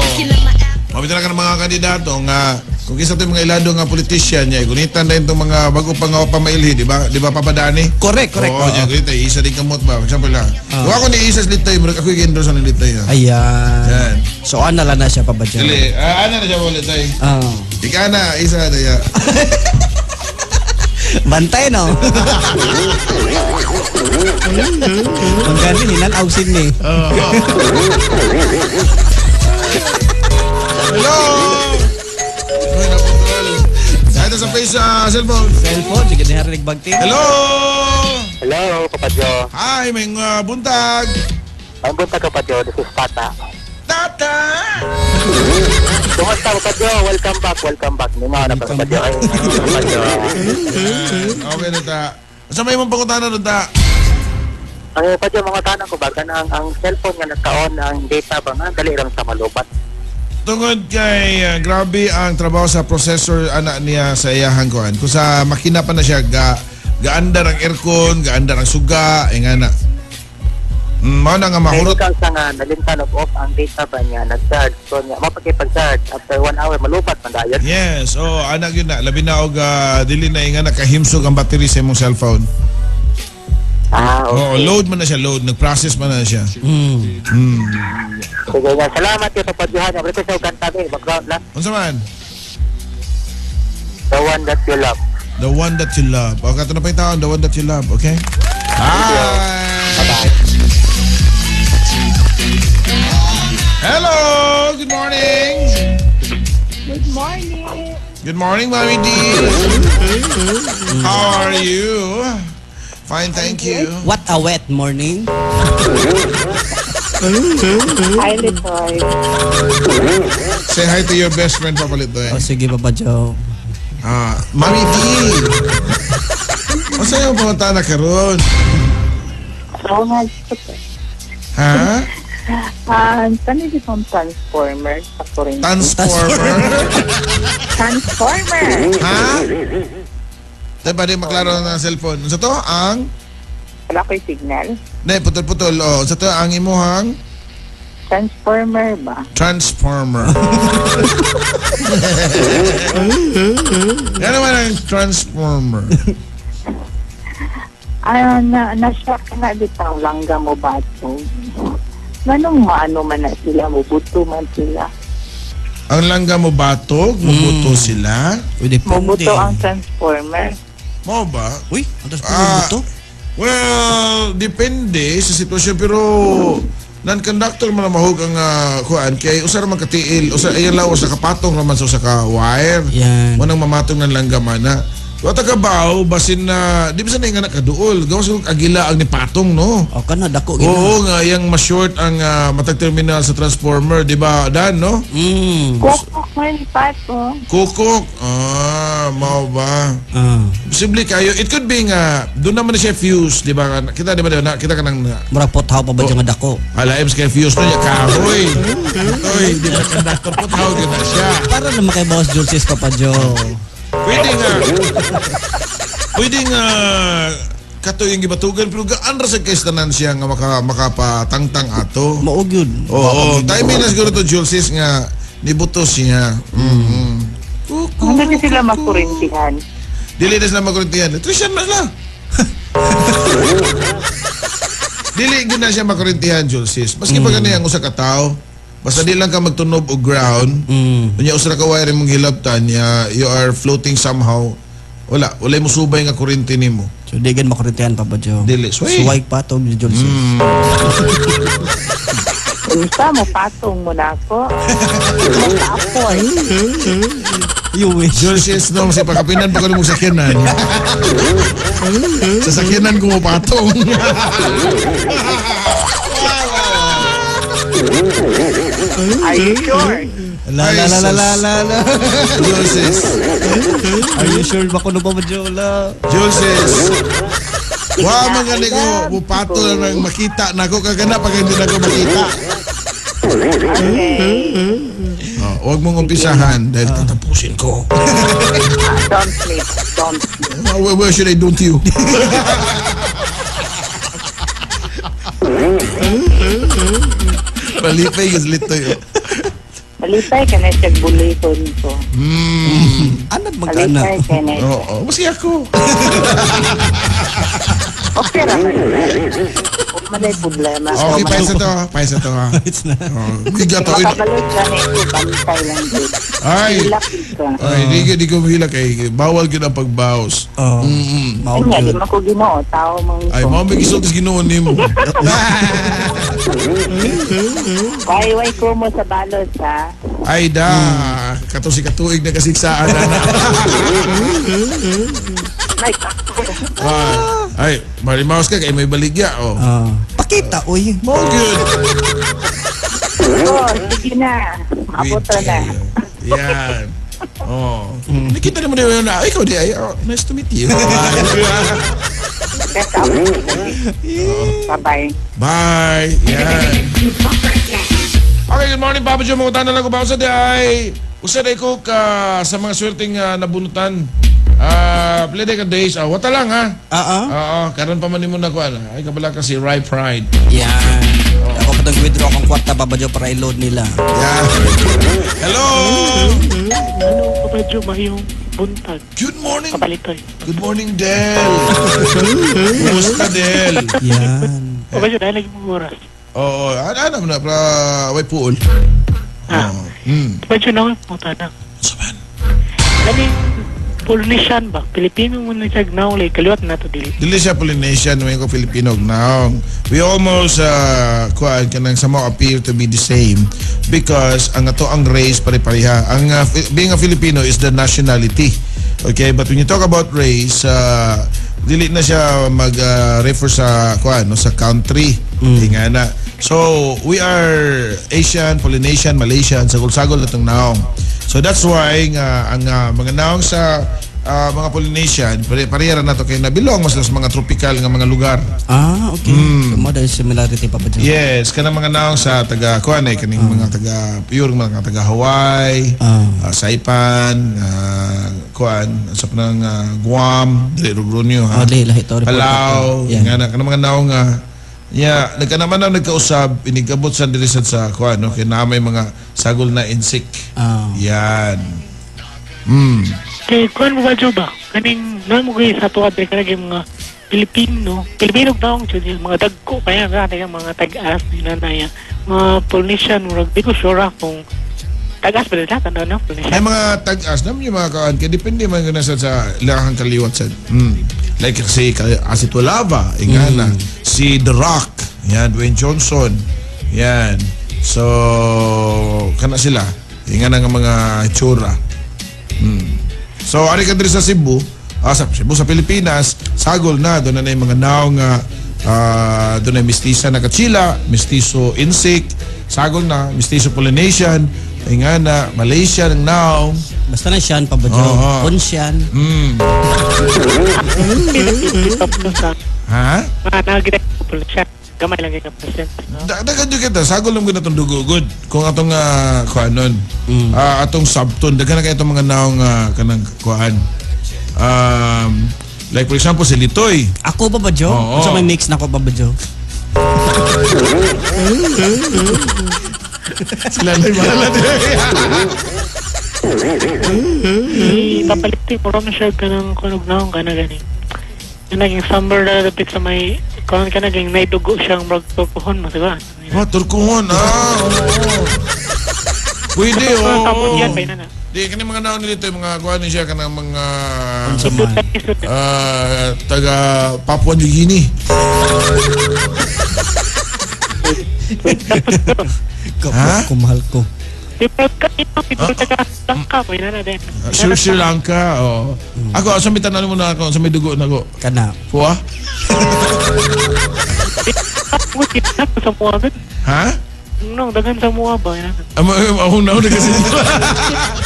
Mabita na ka ng mga kandidato nga kung kisa ito yung mga ilado nga politician niya, gunitan na itong mga bago pa nga pamailhi, di ba? Di ba, Papa Dani? Correct, correct. Oo, niya, gunita, isa din kamot ba? For example, ha. Kung ako ni Isa sa Litoy, murag ako yung endorse ni Litoy. Ha. Ayan. Yan. So ana lang na siya Papa Joe. Dili, ana na siya mo Litoy. Ah. Ika na, isa na ya. Bantay no. Ang gani hinanaw sin ni. Hello! Uy, naputol. Ito sa face, cellphone. Cellphone, sige na harinig bagti. Hello! Hello, Papa Joe. Hi, may buntag. Ang buntag, Papa Joe. This is Tata. Tata! Kumusta, Papa Joe? Welcome back, welcome back. Ningaw na, Papa Joe. Ay, Papa Joe. Okay na ta. Sa may mong pangutana nun ta? Ang Papa Joe, mga tanong ko ba, kanang ang cellphone nga nagkaon ang data ba nga, dali lang sa malubat. Tungod kay grabe ang trabaho sa processor ana niya sa iyahang kuan. Kung sa makina pa na siya gaandar ang aircon, gaandar ang suga, eh nga na. Mao na nga mahurot. Kaya sa nga, nalimtan of off ang data ba niya, nag-charge. So niya, mapakipag-charge. After 1 hour, malubat man dayon. Yes, oh anak yun na. Labi na og dili na nga nakahimsog ang battery sa imong cellphone. Ah, Oo, okay. load man na siya, load. Nag-process man na siya. Sige nga, salamat kay Papa Johan. Ang request sa kanta ba, background lang. Unsa man? The one that you love. The one that you love. Okay, ito na pa yung taon. The one that you love, okay? Bye! Bye-bye. Hello! Good morning! Good morning. Good morning, Mommy D. How are you? Fine, thank you. What a wet morning. Hi, Litoy. Say hi to your best friend, Papa Litoy. Oh, sige Papa Joe. Ah, Mommy D. Unsa yung pumunta na karon? So nga, Ha? Tanong itong Transformer sa Corinth. Transformer? Transformer! Ha? Diba di maklaro na ang cellphone? Unsa to? Ang? Wala ko'y signal. Ne, putol-putol. Oh, unsa to? Ang imuhang Transformer ba? Transformer. Yan naman ang Transformer. Ah, na-shock na bitaw langga mo bato. Manong maano man na sila, mubuto man sila. Ang langga mo batog, mubuto sila. Uy, depende. Mubuto ang Transformer. Mo ba? Uy, ang transformer Ah. buto. Well, depende sa sitwasyon pero non-conductor man ang mahug ang kuan kay usa ra man katiil, usa ay lawas sa kapatong raman sa usa ka wire. Yan. Mo nang mamatong ng langga man na. Wa ta kabaw basin na di ba sa nga nakaduol, gawas kung agila ang nipatong no. O kana dako gina. Oo nga yang ma-short ang matag terminal sa transformer, di ba? Dan no? Kukok man pato. Kukok. Ah, mao ba? Ah. Posible kayo. It could be nga doon naman na siya fuse, di ba? Kita di ba di ba? Kita ka nang Murag pothaw pa ba dyan nga dako? Ala, ems kay fuse no niya kahoy. Oy, di ba conductor po tawag yun na siya. Para naman kay Boss Julcis Papa Joe. Pwede nga. Pwede nga kato yung gibatugan pero gaan ra sa kay tanan siya nga makapatangtang ato. Mao gyud. Oo, timing na siguro to Julsis nga nibuto siya. Hindi na sila makurintihan. Dili na sila makurintihan. Trishan na sila. Dili gyud na siya makurintihan, Julsis. Maski pa gani ang usa ka tawo, basta di lang ka magtunob og ground. Unya usa ra ka wire imong hilabtan, ya, you are floating somehow. Wala, walay mo subay nga kuryente nimo. So di gan makurintihan, Papa Joe. Dili, sway. Suway pa to, Julsis. Unsa mo patong mo na ako? Maka-afford. You wish. Julsis, no, si pakapinan pa ko mong sakyanan. Sa sakyanan ko mo patong. Are you sure? La la la la la la la. Julsis. Are you sure ba kuno, Papa Joe? La. Julsis. Wa man gani ko mupato na nang makita nako kagana pag hindi na ko makita. Okay. Oh, wag mong umpisahan dahil tatapusin ko. Don't sleep. Don't sleep. Where should I don't you? Malipay is litoy. Oh. Malipay ka na siya buliton ko. Anad magkana. Malipay ka na siya. Oo, maski ako. Okay ra man. Huwag man ay problema. Okay, paisa to. Paisa to ha. It's na. Oh, bigat to. Makabalik ka na ito, bantay lang din. Ay, Hilak ka. ay, di ko mahila kay bawal gyud ang pagbaos. Oh. Mao Ay nga, di gyud. man ko Ginoo, tao man Ay, ko. mao may gisulti sa Ginoo nimo. Way, way ko mo sa balos, ha? Ay da, kato si katuig na kasiksaan na. Ay, Ah, ay, marimaos ka kay may baligya oh. Ah. Pakita oy. Mao gyud. oh, sige na. Maabot ra na. Yan. Oh. Nakita naman yun na, ikaw di ay, oh, nice to meet you. Bye-bye. Bye. Yan. Okay, good morning, Papa Joe. Mga na lang ko ba sa di ay usa day ko ka sa mga swerteng nabunutan. Play day ka days. Wata lang ha. Ah ah. Oo, karon pa man nimo na kuan. Ay kabala ka si Rai Pride. Yan. Ako pa withdraw akong kwarta, Papa Joe, para i-load nila. Yeah. Hello. Hello, Papa Joe, mayong buntag. Good morning. Kabalitoy. Good morning, Del. Kumusta, Del? Yan. Papa Joe, dahil lagi mong oras. Oo, ano ano na pra way puol. Ah. Oo. Papa Joe, na punta na. Unsa man? Lagi, Polynesian ba? Pilipino mo na siya gnaw, like, kaliwat na to dili. Dili siya Polynesian, may ko Filipino now. We almost kuan kanang somehow appear to be the same because ang ato ang race pare-pareha. Ang being a Filipino is the nationality. Okay, but when you talk about race, dili na siya mag refer sa kuan no, sa country. Nga na. So, we are Asian, Polynesian, Malaysian, sagol-sagol na itong naong. So that's why nga ang mga naong sa mga Polynesian, pareha na to kay nabilong mas sa mga tropical nga mga lugar. Ah, okay. So, mo dahil similarity, Papa Joe. Yes, kanang mga naong sa taga kuan eh kaning mga taga pure mga taga Hawaii, Saipan, kuan sa panang Guam, dili Rogronyo ha. Oh, dili lahi to. Palau, Yeah. nga na kanang mga naong nga ya nagkanaman na nagkausab inigabot sa diri sa kuan no kay na may mga sagol na insect. Ah. Yan. Kay, kuhan mo ba, Joe ba? Kaning, na mo kayo sa tuwa, dahil kanang mga Pilipino, Pilipino daw, yung mga dagko, kaya nga, kaya mga tag-as, nila na mga Polynesian, murag, di ko sure kung tag-as ba nila, ano, no? Polynesian. Ay mga tag-as naman yung mga kaan kaya depende man guna sa lahang kaliwat sa Like si Asitulava, ingana, si The Rock, yan, Dwayne Johnson, yan. So kana sila, ingana nga mga itsura. So ari ka diri sa Cebu, sa Cebu sa Pilipinas, sagol na doon na yung mga naong nga doon na mestiza na Kachila, mestizo Insik, sagol na mestizo Polynesian, ingana Malaysia ng naong. Basta na siyan, Papa Joe. Oo. Kunsiyan. Ha? Mga nagita Polynesian, gamay lang yung percent. No? Daghan jud kita sagol lang gud atong dugo good. Kung atong kuanon. Atong subton daghan na kay atong mga naong kanang kuan. Like for example, si Litoy. Ako pa ba, Joe? Oo. Sa may mix na ako pa ba, Joe? Sila na bahala din. Ipapalit ko mo siya kanang kunog naong kana gani. Naging summer na dapit sa may kuan ka naging naidugo siyang murag turkuhon mo, di ba? Oh, turkuhon. Ah, oo. Pwede, oo. Cambodian pa yun na. Di, kani mga naon nito, mga kuan siya, kanang mga Unsa man. Taga Papua New Guinea. Ha? Kumahal ko. Di ba ka ito, ito taga Langka pa yun na din. Sri Lanka, oo. Ako, sa may tanan mo na ako, sa may dugo na ako. Kana. Puwa? Sa mua gud. Ha? No, daghan sa mua ba yun na. Amo, ako na kasi.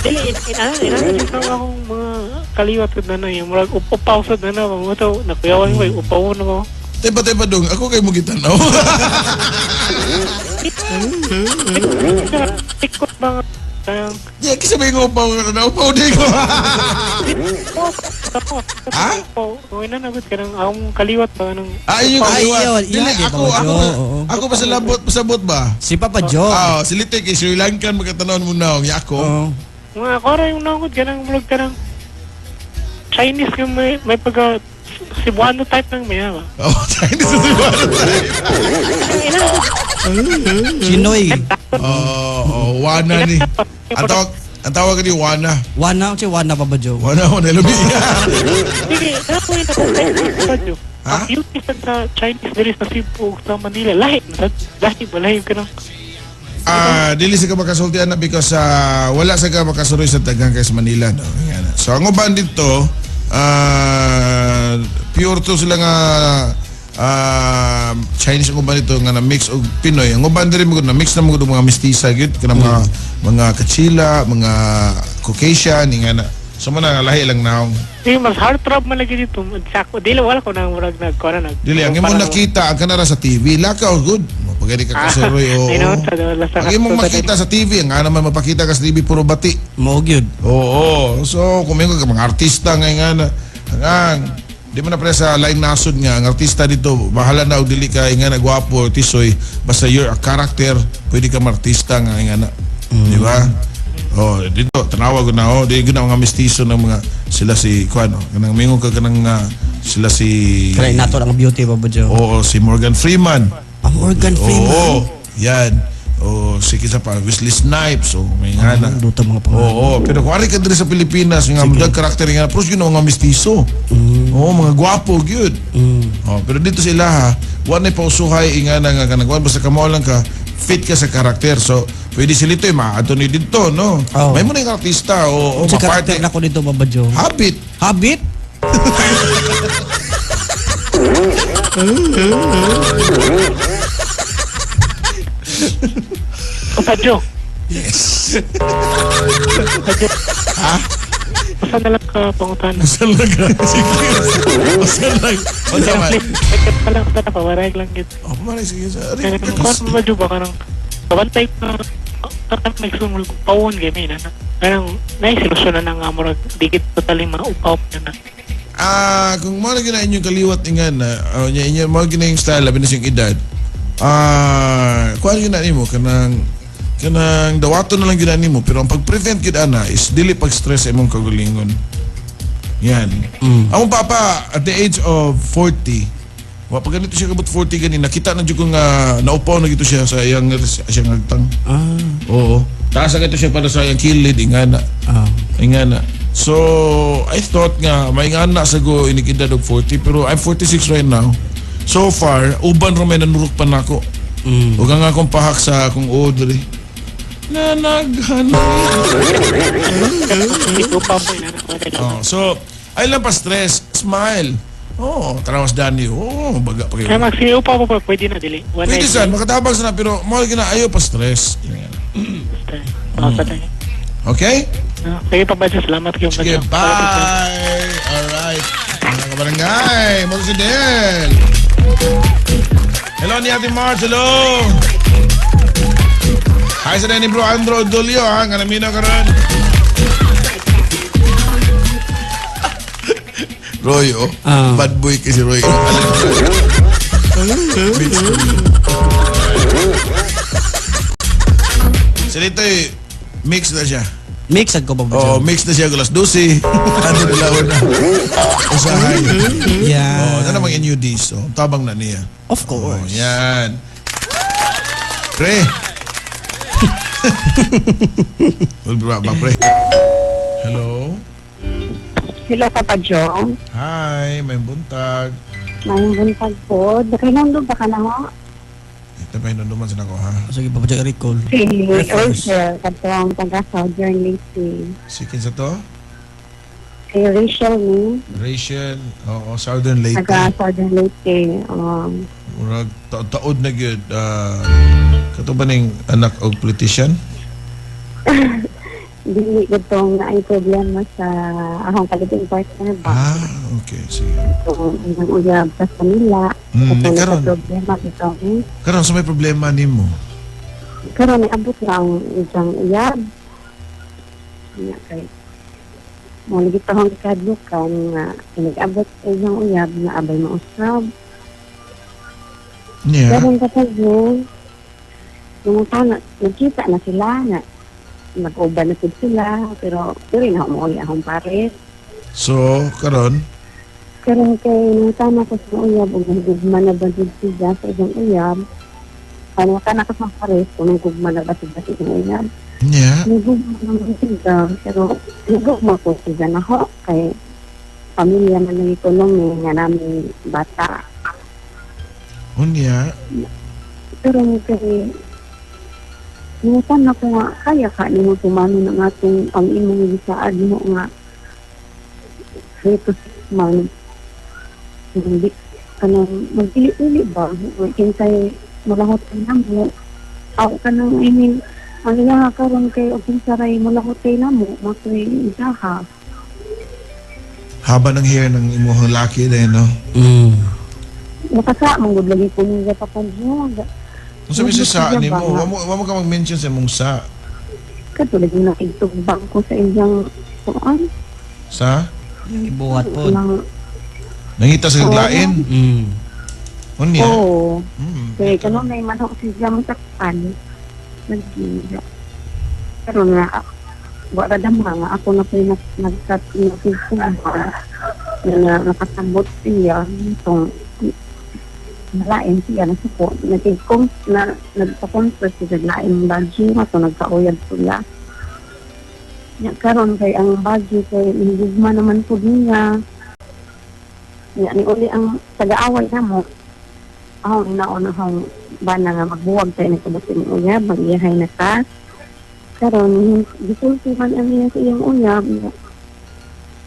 Dili, ina akong mga kaliwat gud na na yung murag upaw sad na na mo to nakuyawan ko upaw na mo. Tepa dong, ako kay mo gitanaw. Tikot ba nga Yeah, kasi may upaw ka na, upaw di ko. Ha? Uy na nagud kanang akong kaliwat ba kanang Ay, yung kaliwat. Ay, Dili, yun, ako pasabot, pasabot ba? Si Papa Joe. Ah, si Litoy kay Sri Lankan magkatanon mo na ang yako. Mga ako ra yung nangod kanang murag kanang Chinese nga may pagka Cebuano type ng may ba? Oh, Chinese sa Cebuano type. Chinoy. Oh, Wana ni. Ang tawag ni Wana. Wana, si Wana Papa Joe. Wana, Wana lubi. Sige, ako yung nakakita. Ang beauty sa Chinese diri sa Cebu sa Manila, lahi. Lahi ba? Lahi ka na. Dili sa ka makasulti ana because wala sa ka makasuroy sa daghang kay sa Manila, no. Yan. So ang uban dito, pure to sila nga Chinese ang uban dito nga na mix og Pinoy. Ang uban diri mo na mix na mo mga mestiza gyud kanang mga Kachila, mga Caucasian nga na. So mo na lahi lang naong. Di mas heartthrob man lagi dito. Sako dili wala ko nang murag nagkuan nag. Dili ang imong nakita ang kanara sa TV, lakaw good. Pagkadi ka kasuroy, oo. Ang imong makita sa TV, ang nga naman mapakita ka sa TV, puro bati. Mao gyud. Oo. So, kung may ka mga artista nga nga na, ang di mo na pre sa laing nasod nga, ang artista dito, bahala na og dili ka nga na gwapo, tisoy, basta you're a character, pwede ka martista nga nga na. Di ba? Oh, dito tanawa gud na oh, di gud na mga mestizo ng mga sila si kuano, kanang mingon ka kanang sila si Kaya nato ang beauty Papa Joe. Oo, si Morgan Freeman. Ang Morgan Freeman. Oo, yan. O si kinsa pa, Wesley Snipes o may nga na. Duta mga pangalan. Oo, pero kung ari ka diri sa Pilipinas, nga mga karakter nga, pros yun ang mga mestizo. Oo, mga gwapo gyud. Oh, pero dito sa ilaha, wa nay pausuhay nga na nga kanang basta kamo lang ka fit ka sa karakter. So, pwede sila ito, maadto ni dito, no? Oh. May mo na yung artista o Sa karakter na ko dito, Papa Joe. Habit. Habit? Papa Joe. Yes. Papa Joe. Ha? Basta na lang ka pangutan. Basta lang ka. Sige. Basta lang. Basta lang. Basta lang. Basta pawaray lang gid. Oh, pawaray. Sige. Kung Papa Joe ba ka nang kabantay ka kakang nagsunod pawon kay may na. Parang naisolusyon na nga murag digit totally mga upaw na. Kung mo na gina inyong kaliwat nga na, inyo mo gina yung style labi na siyang edad. Kuan gyud na nimo kanang dawaton na lang gyud nimo, pero ang pag-prevent gyud ana is dili pag-stress sa imong kagalingon. Yan. Ang papa at the age of 40, wa pa ganito siya kabot 40 gani, nakita na jud ko nga naupaw na gito siya sa iyang siyang agtang. Oo. Taas na gito siya para sa iyang kilid ingana. Ingana. So, I thought nga may ingana sa go inikidad og 40, pero I'm 46 right now. So far, uban ra may nanurok pa nako. Ug ang akong pahak sa akong odre. Na naghanay. Oh, so, ay lang pa stress, smile. Oh, tarawas Danny. Oh, baga pa kayo. Kaya magsiupa pa pwede na dili. Pwede san, makatabang sana pero mo na ayo pa stress. Okay? Sige pa ba, salamat kayo. Sige, bye. All right. Mga kabarangay, mo si Del. Hello ni Ate Marge, hello. Hi sa ni Bro Andro Dulio, ha, nga namina karon. Roy, oh. Ah. Bad boy kay si Roy. Mix ko. Sa dito eh, mix na siya. Mix ad ko Papa Oo, Joe. mix na siya alas 12. Ano na na. Usahay. Yeah. Oh, na namang NUDs. Oh, tabang na niya. Of Oh, course. yan. Pre. Well, bra, ba, pre. Hello. Hello, Papa Joe. Hi, may buntag. Mayong buntag po. Nakainando ba ka na ho? Ito pa hinunduman sa nako, ha? Sige, Papa Joe, recall. Si Rachel, katong taga Southern Leyte. Sikin sa to? Si Rachel ni, Rachel, oo, Southern Leyte. taga Southern Leyte. Murag, taod na gyud. Kato ba ning anak og politician? Dili gitong na ay problema sa akong kaliting partner ba. Ah, okay, sige. So, ang uyab sa kanila. Katong karon. problema bitong. Karon sa may problema nimo. Karon abot na ang isang uyab. Nga kay mo lagi pa akong kadlukan nga nag-abot sa isang uyab na abay mausab. Yeah. Karon kapag yun, nung na, nagkita na sila na nag-uban na pud sila, pero pero na mo akong pares. So, karon, Karon kay nung tama ko sa uyab ug nagugma na ba jud siya sa isang uyab. Ano ka na ka sa pares kung nagugma na ba siya sa isang uyab. yeah. Nagugma naman siya, pero nagugma ko siya na ho kay pamilya man ng ekonomi nga namin bata. Unya, Pero kay Nutan na ko nga, kaya ka nimo tumano na nga itong ang imong gisaad mo nga 3 to 6 months. Hindi, kanang magdili-uli ba? Kinsay mulahotay na mo. Aw ka nang, I mean, ang iya karon kay og kinsaray mulahotay na mo, makoy isaha. Haba ng hair ng imuhang laki din, no? Nakasa, manggod lagi ko niya papanyo. Kung sabi sa sa nimo, wa mo ka mag-mention sa imong sa. Katulad yung nakitugbang ko sa iyang kuan. Sa? Yung ibuhat po. Nangita sa kaglain? Unya. Oo. Kaya kanunay man ako siya masakpan. Nag-iiya. Pero nga, wala dama nga ako na po yung nagkatugtugba na nakasabot siya itong nalain siya na suko. Nagpa-converse siya lain bagyo nga ito nagkauyag sila. Ya, karon kay ang bagyo kay nigugma naman po niya. Ya, ni uli ang taga-away na mo. Ako inaon akong bana nga magbuwag tayo ng kabot imong uyab, mag-iyahay na ka. Karon gisulti man ang iya sa iyang uyab.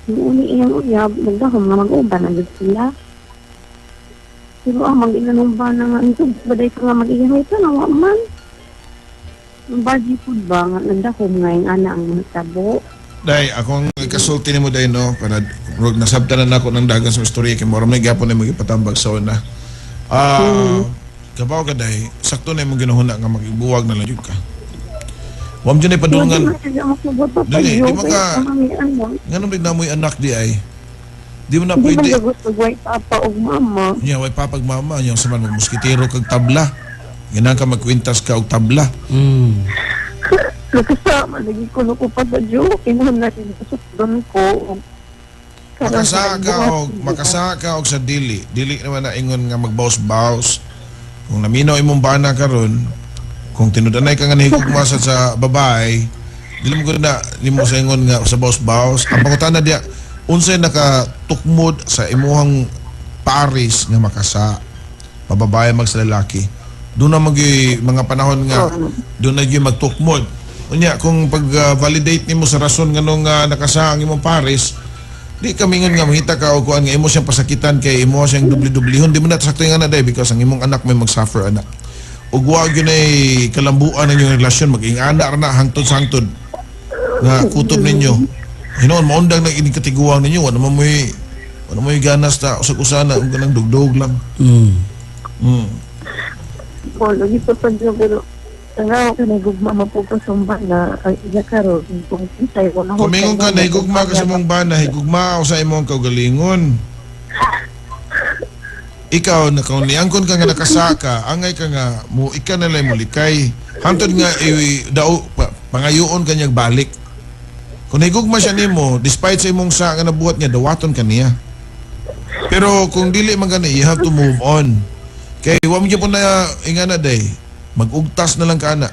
Yung uli iyang uyab, nagdahom nga mag-uban na gud sila. Pero ang mag-inanong bana nga, ito, baday ka nga mag-iyahay ka, nawa man. Ang baji po ba, nga nagdahom nga yung ana ang mga tabo. Day, akong kasulti nimo day no, para rog nasabtan na nako ng dagan sa istorya kay mura may gyapon na magipatambag sa una. Kabaw ka day, sakto na imong ginuhuna nga magibuwag na lang jud ka. Wa mo jud padulngan. Dili, di mo ka nganong di na mo'y anak di ay. Di mo na Di pwede. man gusto way papa og mama. Nya way papag mama, nya sa man magmuskitero kag tabla. Ganahan ka magkwintas ka og tabla. Nakasama lagi ko ko pa sa joke. Kinuha na rin sa doon ko. Makasaka og sa dili. Dili naman na ingon nga magbaws-baws. Kung naminaw imong bana karon, kung tinud-anay ka nga nahigugma sa babae, dili mo gud na nimo sa ingon nga sa baws-baws. Ang pangutana diya, unsay nakatukmod sa imuhang pares nga makasa pababae mag sa lalaki. Doon na mag mga panahon nga doon na gyud magtukmod. Unya kung pag-validate nimo sa rason nganong nakasa ang imong pares, di kami ngon nga mahita ka og kuan nga imo siyang pasakitan kay imo siyang dubli-dublihon, di mo na sakto nga na day because ang imong anak may mag-suffer anak. Ug wa gyud ay kalambuan ang inyong relasyon, maging anak ra na hangtod sa hangtod nga kutob ninyo. Hinuon maundang na ining katiguang ninyo, wala man mo'y ganas na usag-usana ug kanang dugdog lang. Oh, lagi pa pa pero Pero kanay gugma mapugusumba na ang iya karon kung kinsay wala ko. Kumingon ka, nahigugma ka sa imong bana, higugma ako sa imong kaugalingon. Ikaw, na kung niangkon ka nga nakasaka, angay ka nga, mo ika na lang mulikay. Hantod nga, dao, pangayoon ka niyang balik. Kung nahigugma siya nimo, despite sa imong sa nga nabuhat niya, dawaton ka niya. Pero kung dili man gani, you have to move on. Kay wa mo gyapon na ingana day, mag-ugtas na lang ka ana.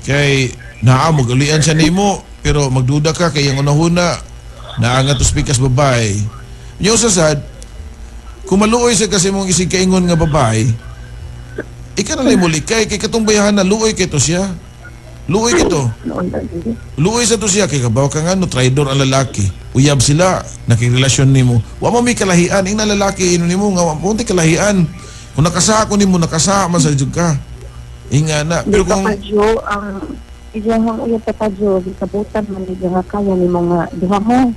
Kay naa mag-ulian siya nimo, pero magduda ka kay ang unahuna naa nga to speak as babae. Nyo sa sad, kung maluoy sa kasi mong isig kaingon nga babae, ika na lang mulikay kay katong bayahan na luoy kay to siya. Luoy kito. Luoy sa to siya kay kabaw ka nga no traidor ang lalaki. Uyab sila nakirelasyon nimo. Wa mo may kalahian ing na lalaki ino nimo nga wa mo ti kalahian. Kung nakasako nimo nakasa man sa jud ka. Inga na pero kung Papa Joe, ang iyang uyab Papa Joe, gisabutan man ni nga kaya ni mga duha mo.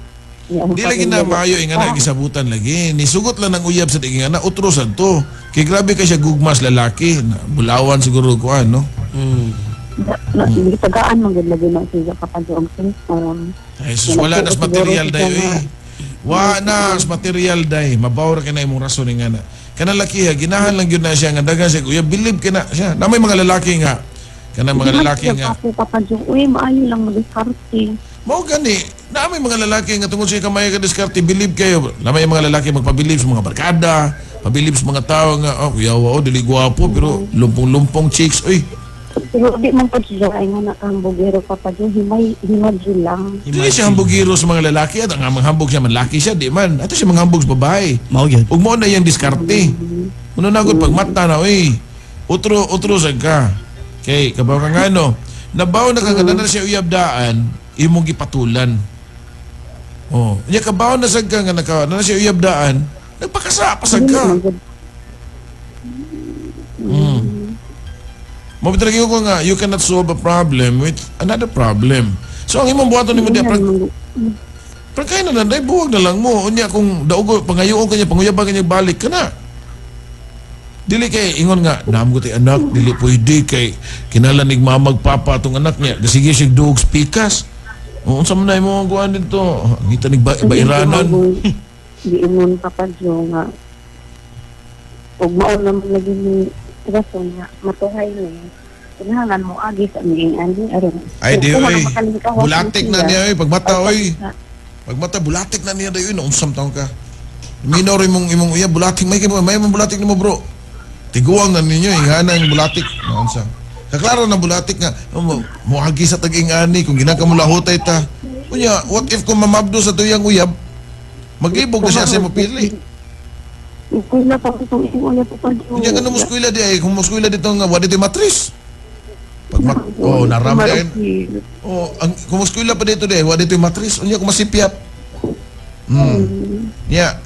Di lagi na maayo inga na gisabutan lagi. Nisugot lang ang uyab sa inga na utro sad to. Kay grabe kay siya gugmas lalaki. Na, bulawan siguro ko ano. Gitagaan man gud lagi na siya Papa Joe og cellphone. Ay sus, wala nas material day oy. Wa nas material day. Mabaw ra kay na imong rason nga na. Kanang laki ha, ginahan lang gyud na siya nga dagan siya uyab bilib kay na siya. Na may mga lalaki nga. Kanang mga lalaki nga. Papa Joe, uy maayo lang madiskarte. Mao gani, na may mga lalaki nga tungod sa kamay ka diskarte bilib kayo. Na may mga lalaki magpabilib sa mga barkada, pabilib sa mga tao nga oh kuyawa oh dili gwapo pero lumpong-lumpong chicks oy. Pero di man po siya ay nga nakahambugero Papa Joe, himay himagin lang. Dili siya hambugiro sa mga lalaki at ang manghambog siya manlaki siya di man. Ato siya manghambog sa babae. Mao gyud. Ug mao na iyang diskarte. Uno na gud pag mata na oy. Utro utro sad ka. Kay kabaw ka nga no. Nabaw na ka nga na siya uyab daan imong gipatulan. Oh, nya kabaw na sad ka nga naka na siya uyab daan, nagpakasa pa sad ka. Mo bitag ko nga you cannot solve a problem with another problem. So ang imong buhaton nimo diya prangkay na lang day buwag na lang mo. Unya kung daugo pangayoon kanya panguyaban kanya balik ka na. Dili kay ingon nga naam ko tay anak dili pwede kay kinahanglan nig mamag papa atong anak niya. Sige siya duog pikas. O, unsa man na imong kuan dito? Ngita nig bairanan. Giingon Papa Joe nga ug mao naman lagi ni rason nga matuhay ni kinahanglan mo agi sa miing ani aron. Ay di oy. Bulatik na niya oy pagmata oy. Pagmata bulatik na niya dayon unsam taon ka. Minor imong imong uya bulatik may kay may mong bulatik nimo bro. Tiguang na ninyo ingana ang bulatik naunsa. Kaklaro na bulatik nga moagi sa tag-ing ani kung ginaka mo lahutay ta. Unya what if kung mamabdo sa tuyang uyab maglibog na siya sa mo pili. Eskwela pa itong imong uya Papa Joe. Unya kanu mo eskwela di ay kung mo eskwela dito nga wa dito matris. Pag mat oh naram din. Oh ang kung mo eskwela pa dito di ay wa dito matris unya kung masipyap. Nya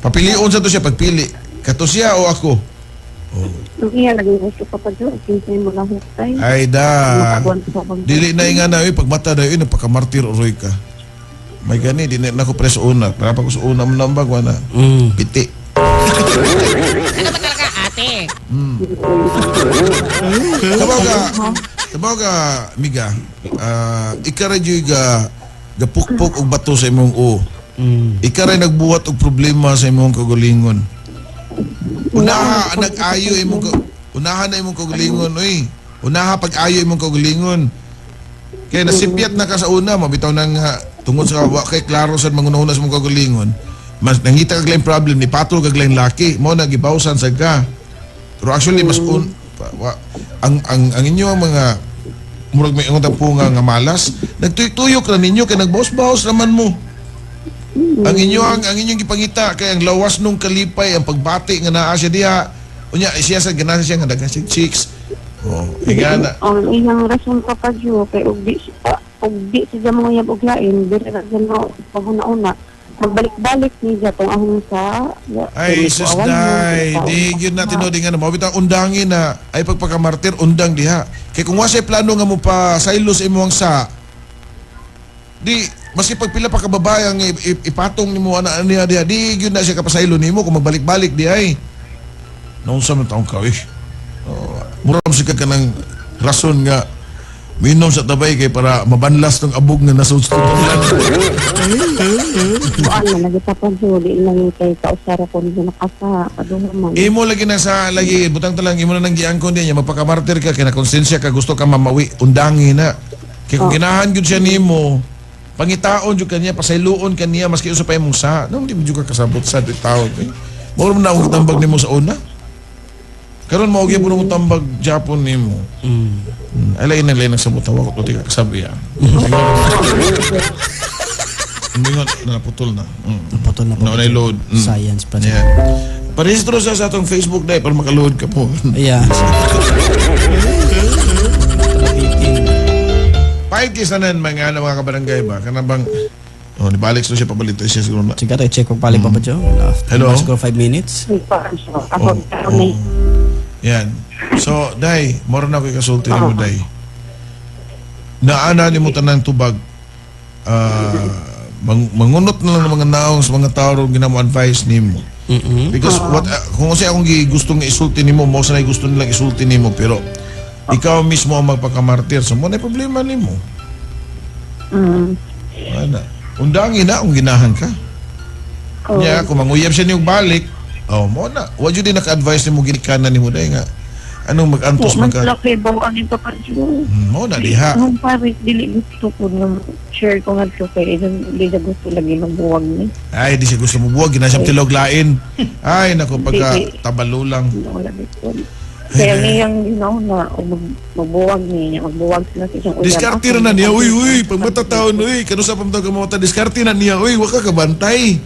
papilion sa to siya pagpili. Kato siya o ako. Oh. Ang iya lagi gusto Papa Joe, kinsay mo lahutay. Ay da. Dili na nga na oy pagmata dayon nagpakamartir oroy ka. May gani di na ako pres una. Para pa ko sa una mo nambag wala. Piti. Ano ba talaga ate? Kabaw ka, miga. Ika ra jud ga gapukpok og bato sa imong o. Ika ra nagbuhat og problema sa imong kaugalingon. Unaha nag-ayo imong unaha na imong kaugalingon oy. Unaha pag-ayo imong kaugalingon. Kay nasipyat na ka sa una, mabitaw nang tungod sa wa kay klaro sad mangunahuna sa imong kaugalingon. Mas nangita kag lain problem ni patol kag lain laki, mo na gibawsan sad ka. Pero actually mas un, pa, wa, ang inyo ang mga murag may ingon po nga malas, nagtuyok na ninyo kay nagbawas-bawas naman mo. Ang inyo ang inyong gipangita kay ang lawas nung kalipay ang pagbati nga naa siya diha. Unya siya sa ganahan siya nga daghan siya chicks. Oh, ingana. Ang iyang rason Papa Joe kay og di siya mga uyab og lain diri ra siya no paghuna-una magbalik-balik niya tong ahong sa Ay sus day, di gyud na tinuod nga mao bitang undangin na ay pagpakamartir undang diha. Kay kung wa siya plano nga mo pa silos imong sa di maski pagpila pa ka babae ang ipatong nimo ana niya diha di gyud na siya kapasaylo nimo kung magbalik-balik di ay. Naunsa man taong ka eh. Oh, mura man siya ka kanang Rason nga minom sa tabay kay para mabanlas tong abog nga nasa ulan. Kuan man lagi Papa Jo, di lang kay kausara ko niya nakasa kaduha man. Imo lagi na sa lagi butang talang imo na nang giangkon niya magpakamartir ka kay na konsensya ka gusto ka mamawi undangi na. Kay kung ginahan gyud siya nimo, pangitaon jud kaniya, pasayloon kaniya maski usa pa imong sa. No, di mo jud ka kasabot sa di taon. Eh. Mao man na akong tambag nimo sa una. Karon mao gyud mo tambag Japon nimo. Ay lain na lain ang sabot ko to ka kasabi ah. Mingon na naputol na. Naputol na po. Na load. Science pa. Yeah. Parehistro sa atong Facebook dai para makaload ka po. Yeah. Pahit kay sanan mga ano, mga kabarangay ba? Kana bang oh, nibalik so siya pabalito siya siguro na. Sige, tayo check kung palit pa ba Jo. After Hello? siguro 5 minutes. Ako, Oh. Yan. So, day, moro na ko'y kasulti nimo day. Naana nimo tanang tubag. Mangunot na lang ng mga naong sa mga tao ron ginamo advice nimo. Because what kung unsay akong gustong isulti nimo, mo sa gusto nilang isulti nimo pero ikaw mismo ang magpakamartir. So mo na problema nimo. Ana. Undangi na kung ginahan ka. Oh. Nya kung manguyab siya niyong balik, oh mo na. Wa jud din naka-advise nimo ginikanan nimo day nga anong mag-antos Man man ka. laki ba ang ito pa Jo. Mo na diha. Ang pare dili gusto ko nga share ko nga to kay dili na gusto lagi magbuwag ni. Ay, di siya gusto mo buwag, gina siya tilog lain. Ay, nako pagka Di, di. tabalo lang. Wala gusto. Kaya ngayang ginaw na o magbuwag niya, magbuwag sila sa isang uyab. Diskarte ra na niya, uy, uy, pag matataon, uy, kano sa pamtawag ka mamata, diskarte na niya, uy, waka ka bantay.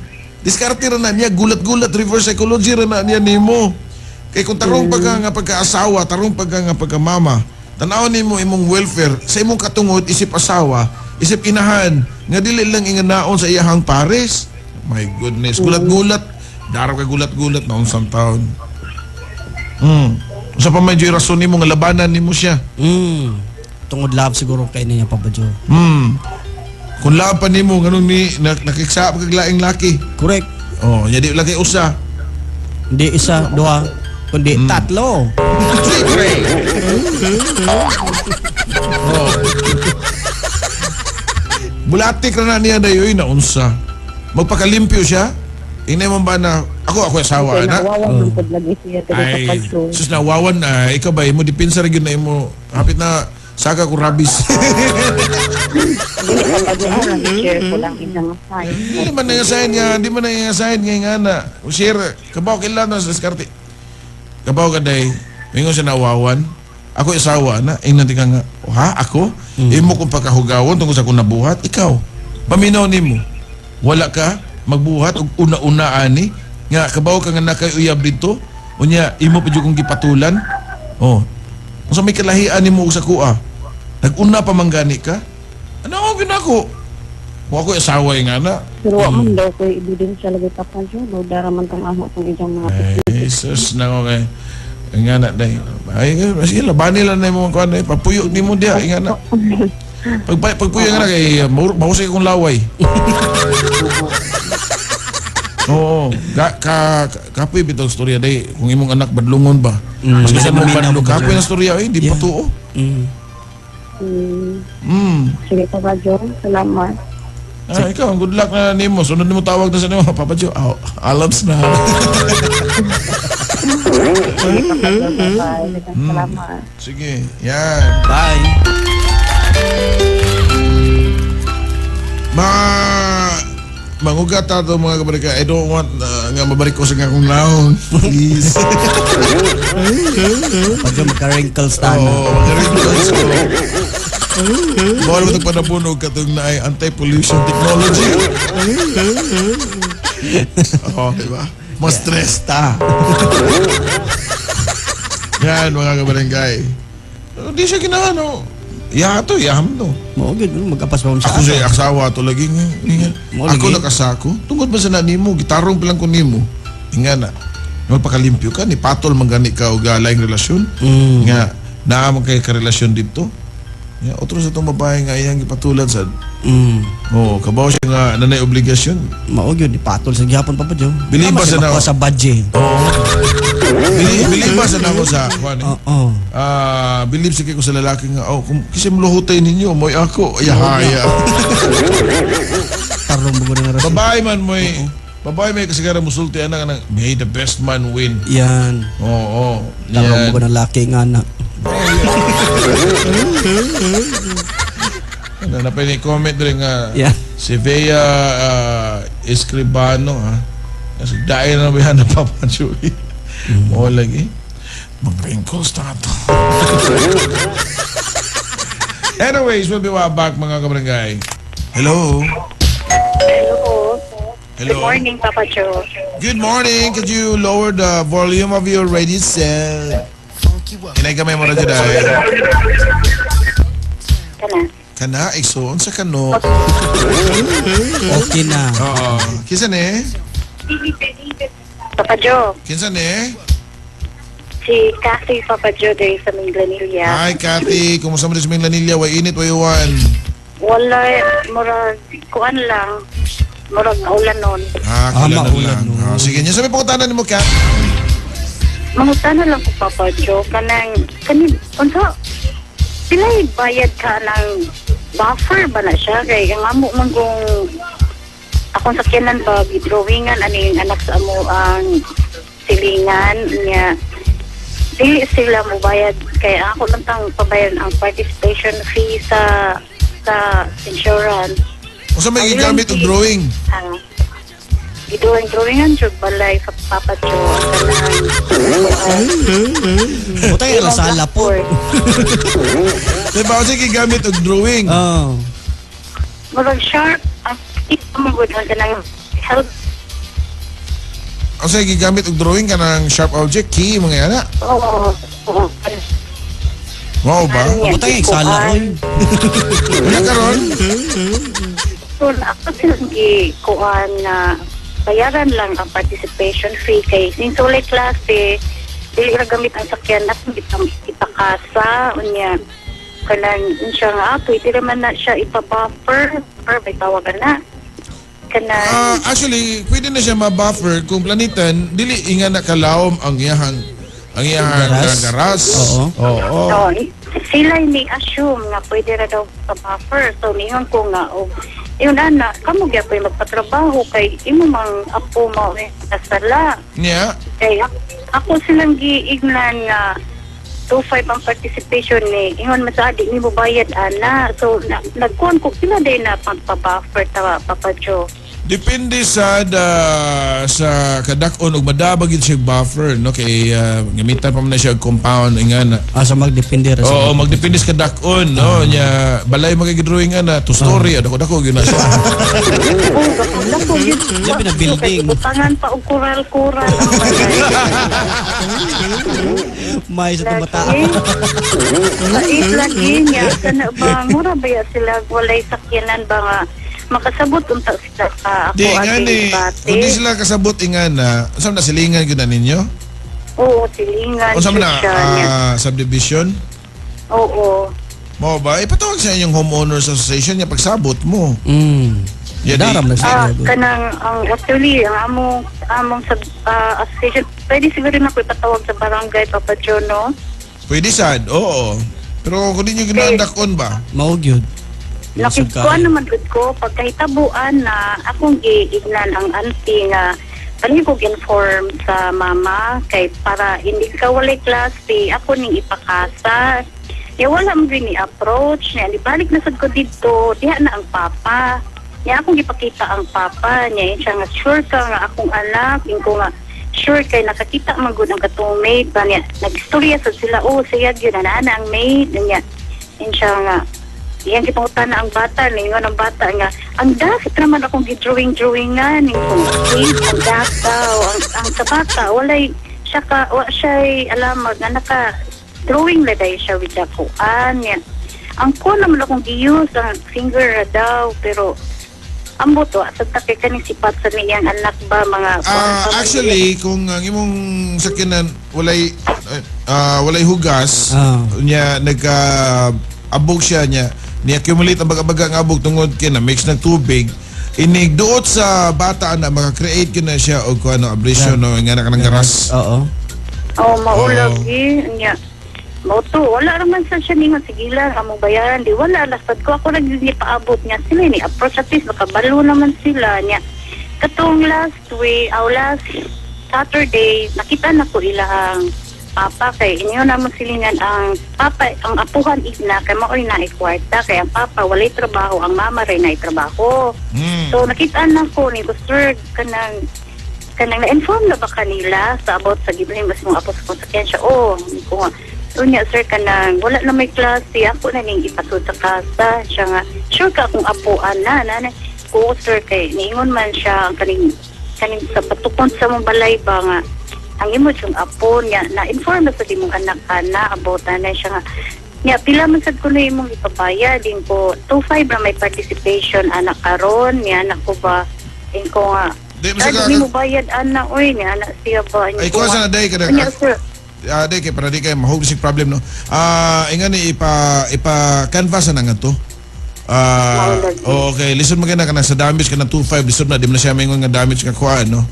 Diskarte ra na niya, gulat-gulat, reverse psychology ra na niya nimo. Kay kung tarong pagka nga pagka-asawa, tarong pagka nga pagka-mama, tan-awon nimo imong welfare, sa imong katungod, isip asawa, isip inahan, nga dili lang inganaon sa iyahang pares. My goodness, gulat-gulat, daraw kay gulat-gulat na unsang taon. Usa pa man jud rason nimo nga labanan nimo siya. Tungod love siguro kay niya Papa Jo. Kung love pa nimo nganong ni nakiksa pa kag laing laki. Correct. Oh, nya di lagi usa. Hindi isa, duha, kundi tatlo. Oh. Bulatik ra na niya dayoy na unsa. Magpakalimpyo siya. Inay mo ba na ako asawa Kaya na. nawawan man pud lagi siya diri Ay, Papa Jo. sus nawawan na ikaw ba imo depensa ra gyud na imo hapit na saka ko rabies. Dili Papa Jo, share ko lang isang sign. Hindi man na sign nga, hindi man na sign nga na. Share, kabaw kailan na sa diskarte. Kabaw ka day, mingon siya nawawan. Ako asawa na, ingnan ka nga, ha, ako? Imo kong pagkahugawon tungkol sa akong nabuhat, ikaw. Paminaw nimo. Wala ka magbuhat og una-una ani nga kabaw ka nga nakay uyab dito. Unya imo pa jud kong gipatulan. Oh. Unsa may kalahian nimo og sa kuha? Nag-una pa man gani ka? Ano ako ginako? Kung ako asawa nga na. Pero wa man daw ko'y ebidensya lagi Papa Jo, daw dara man tong aho tong iyang mga Ay, sus na ko kay nga na day. Ay, sige labani lang na imong kuan eh. Papuyo nimo diha nga na. Pagpuyo nga na kay mahusay kong laway. Oo, kapoy bitong storya day kung imong anak badlungon ba. Mas gusto mo badlong kapoy na storya eh, di pa tuo. Sige Papa Jo, salamat. Ah, ikaw, good luck na nimo. Sunod nimo tawag na sa nimo, Papa Jo. Oh, alams na. Sige Papa Jo, bye. Salamat. Sige, yan. Bye. Mangugat ato mga kabarika. I don't want nga mabalik ko sa nga akong naon. Please. Papa Jo, magka-wrinkles ta na. Oo, magka-wrinkles ko. Bawal mo itong panapunog katong na ay anti-pollution technology. Oo, di ba? Mas stress ta. Yan, mga kabarangay. Di siya ginano. Ya to, yaham to. Mao gyud mag-apas pa sa Ako siya asawa to lagi nga. Ako nakasako. Tungod ba sa nimo, gitarong pa lang ko nimo. Nga na. Magpakalimpyo ka, ni patol man gani ka og laing relasyon. Nga naa man kay karelasyon dito. Ya, otro sa tong babae nga iyang gipatulan sad. Oo, kabaw siya nga nanay obligasyon. Mao gyud ipatol sa gihapon Papa Jo. Bili ba sa sa budget? Oo. Believe ba sa nako sa kuan? Eh? Oo. Ah, believe sa ko sa lalaki nga, oh, kung kasi mluhutay ninyo, mo'y ako. Ayahaya. Tarong mo na rason. Babae man mo'y, babae may kasigara musulti anak nang may the best man win. Yan. Oo. Tarong Yan. mo na laki nga na. Ano na pa comment rin nga Yeah. si Vea Escribano ha. Kasi dahil na ba yan napapansyoy. Mo lagi. Mga wrinkles na to. Anyways, we'll be right back, mga kabarangay. Hello. Hello. Hello. Good morning, Papa Joe. Good morning. Could you lower the volume of your radio set? Inay gamay mo radyo dahil. Kana. Kana, igsoon sa kano. Okay na. Oo. Kinsa ni? Papa Joe, Kinsa ni? Si Kathy, Papa Joe, diri sa Minglanilla. Hi, Kathy. Kumusta mo din sa Minglanilla? Way init, way uwan. Wala, murag, kuan lang. Murag ulan nun. Ah, Ah, kailan maulan lang. nun. Ah, sige, niya sabi pangutanan nimo, Kat. Mangutana lang ko, Papa Joe, kanang, kanin, unsa, pilay bayad ka ng buffer ba na siya? Kay ang amo man kung akong sakyanan ba, gidrawingan, ano yung anak sa amo ang silingan niya. Dili sila mo bayad kaya ako lang tang pabayaran ang participation fee sa insurance. Unsa may Ang gigamit og ilang drawing? Ah, gidrawing-drawingan jud balay sa Papa Joe ang kanang Butay ang sala po. Di ba unsa gigamit og drawing? Oh. Murag sharp ang ito mo gud ang kanang help. Unsa gigamit og drawing kanang sharp object key mga ana? Oo. Mao ba? Butay ang sala oy. Wala karon? So, ako silang gikuan na bayaran lang ang participation fee kay since walay klase, dili ra gamit ang sakyan at ipakasa unya kanang siya nga pwede raman na siya ipa-buffer or may tawagan na kanang Ah, actually, pwede na siya ma-buffer kung planitan dili inga na kalawom ang iyahang Garas? garas. Oo. Oo. So, sila ni assume nga pwede ra daw pa-buffer. So, ningon ko nga, oh, yun ana, kamo gyud magpatrabaho kay imo mang apo mo eh, nasala. Niya. Kay ako silang giignan nga 2.5 ang participation ni ingon man sa di nimo bayad ana. So na, nagkuan ko sila day na pagpa-buffer ta, Papa Joe. Depende sa kadak-on ug madabag gyud siya buffer no kay gamitan pa man na siya og compound inga na. Ah, so magdepende ra sa. Oo, magdepende sa kadak-on no nya balay magigidrawing ana two story dako dako gyud na siya. Oh, dako yun. Labi na building. Butangan pa og kural-kural ang balay. May sa tumata. Lagi. Lait lagi niya. Kana ba, mura ba ya sila walay sakyanan ba nga makasabot unta sila ka ako Di nga ang ni, bate. kung di sila kasabot inga na, unsa man na silingan gyud na ninyo? Oo, silingan. Unsa man na siya niya. subdivision? Oo. Mao ba? Ipatawag sa inyong homeowners association niya pagsabot mo. Yeah, Daram na siya. Ah, kanang ang actually ang among among sa association pwede siguro na ko ipatawag sa barangay, Papa Joe, no? Pwede sad, oo. Pero kung di nyo ginaandakon ba? Mao gyud. Nakikuan naman gud ko pagkahitabuan na akong giignan ang auntie nga kani ko inform sa mama kay para hindi ka walay klase ako ning ipakasa. Ya wala mo ni approach niya, di balik na sad ko didto diha na ang papa niya, akong gipakita ang papa niya. Siya nga sure ka nga akong anak ingko nga sure kay nakakita man gud ang katong maid ba niya. Nagstorya sad sila, oh siya gyud na ang maid niya. In siya nga iyang gipangutan na ang bata, ningon ang bata nga ang dakit naman akong gi-drawing-drawingan. Ningon okay, ang dak daw ang sa bata walay siya ka wa siya alam nga naka drawing na dahil siya with the kuan niya. Ang kuan naman akong gi-use ang finger ra daw pero ambot wa sa takay kaning sipat sa niyang anak ba mga Ah, actually, kung ang imong sakyanan walay walay hugas, niya nagka abog siya niya, ni accumulate ang baga-baga nga abog tungod kay na mix ng tubig, inig duot sa bata na maka-create gyud na siya og kuno abrasion no nga na kanang garas. Oo. Oh, maulag eh. Nya. Mao to, wala raman sa siya ningon sige lang among bayaran di wala lasad ko ako nag paabot nga sila ni approach at least makabalo naman sila nya. Katong last week, aw last Saturday, nakita na ko ilahang papa kay inyo namang silingan ang papa ang apuhan igna kay maoy na kwarta kay ang papa walay trabaho ang mama ray na trabaho. So nakita na ko ni ko sir kanang kanang na-inform na ba kanila sa about sa gibilin mas mong apo sa konsekensya oh ni ko nga unya sir kanang wala na may klase ako na ning ipasud sa kasa siya nga sure ka akong apuan na na ko sir kay niingon man siya ang kaning kaning sa patukon sa mong balay ba nga ang imo yung apo niya na-inform na sa di mong anak ka na about na siya nga niya pila man sad ko na imong ipabayad din ko 2.5 ra may participation anak karon niya anak ko ba din ko nga Di, basta di mo bayad anak oy niya anak siya ba Ay, kuha sa na day ka na. Unya, sir. Day kay para di kay mahug si problem no. Inga ni ipa canvas na nga to. Okay, listen mo na kana sa damage kana 2.5 listen na di mo na siya maingon nga damage nga kuan no.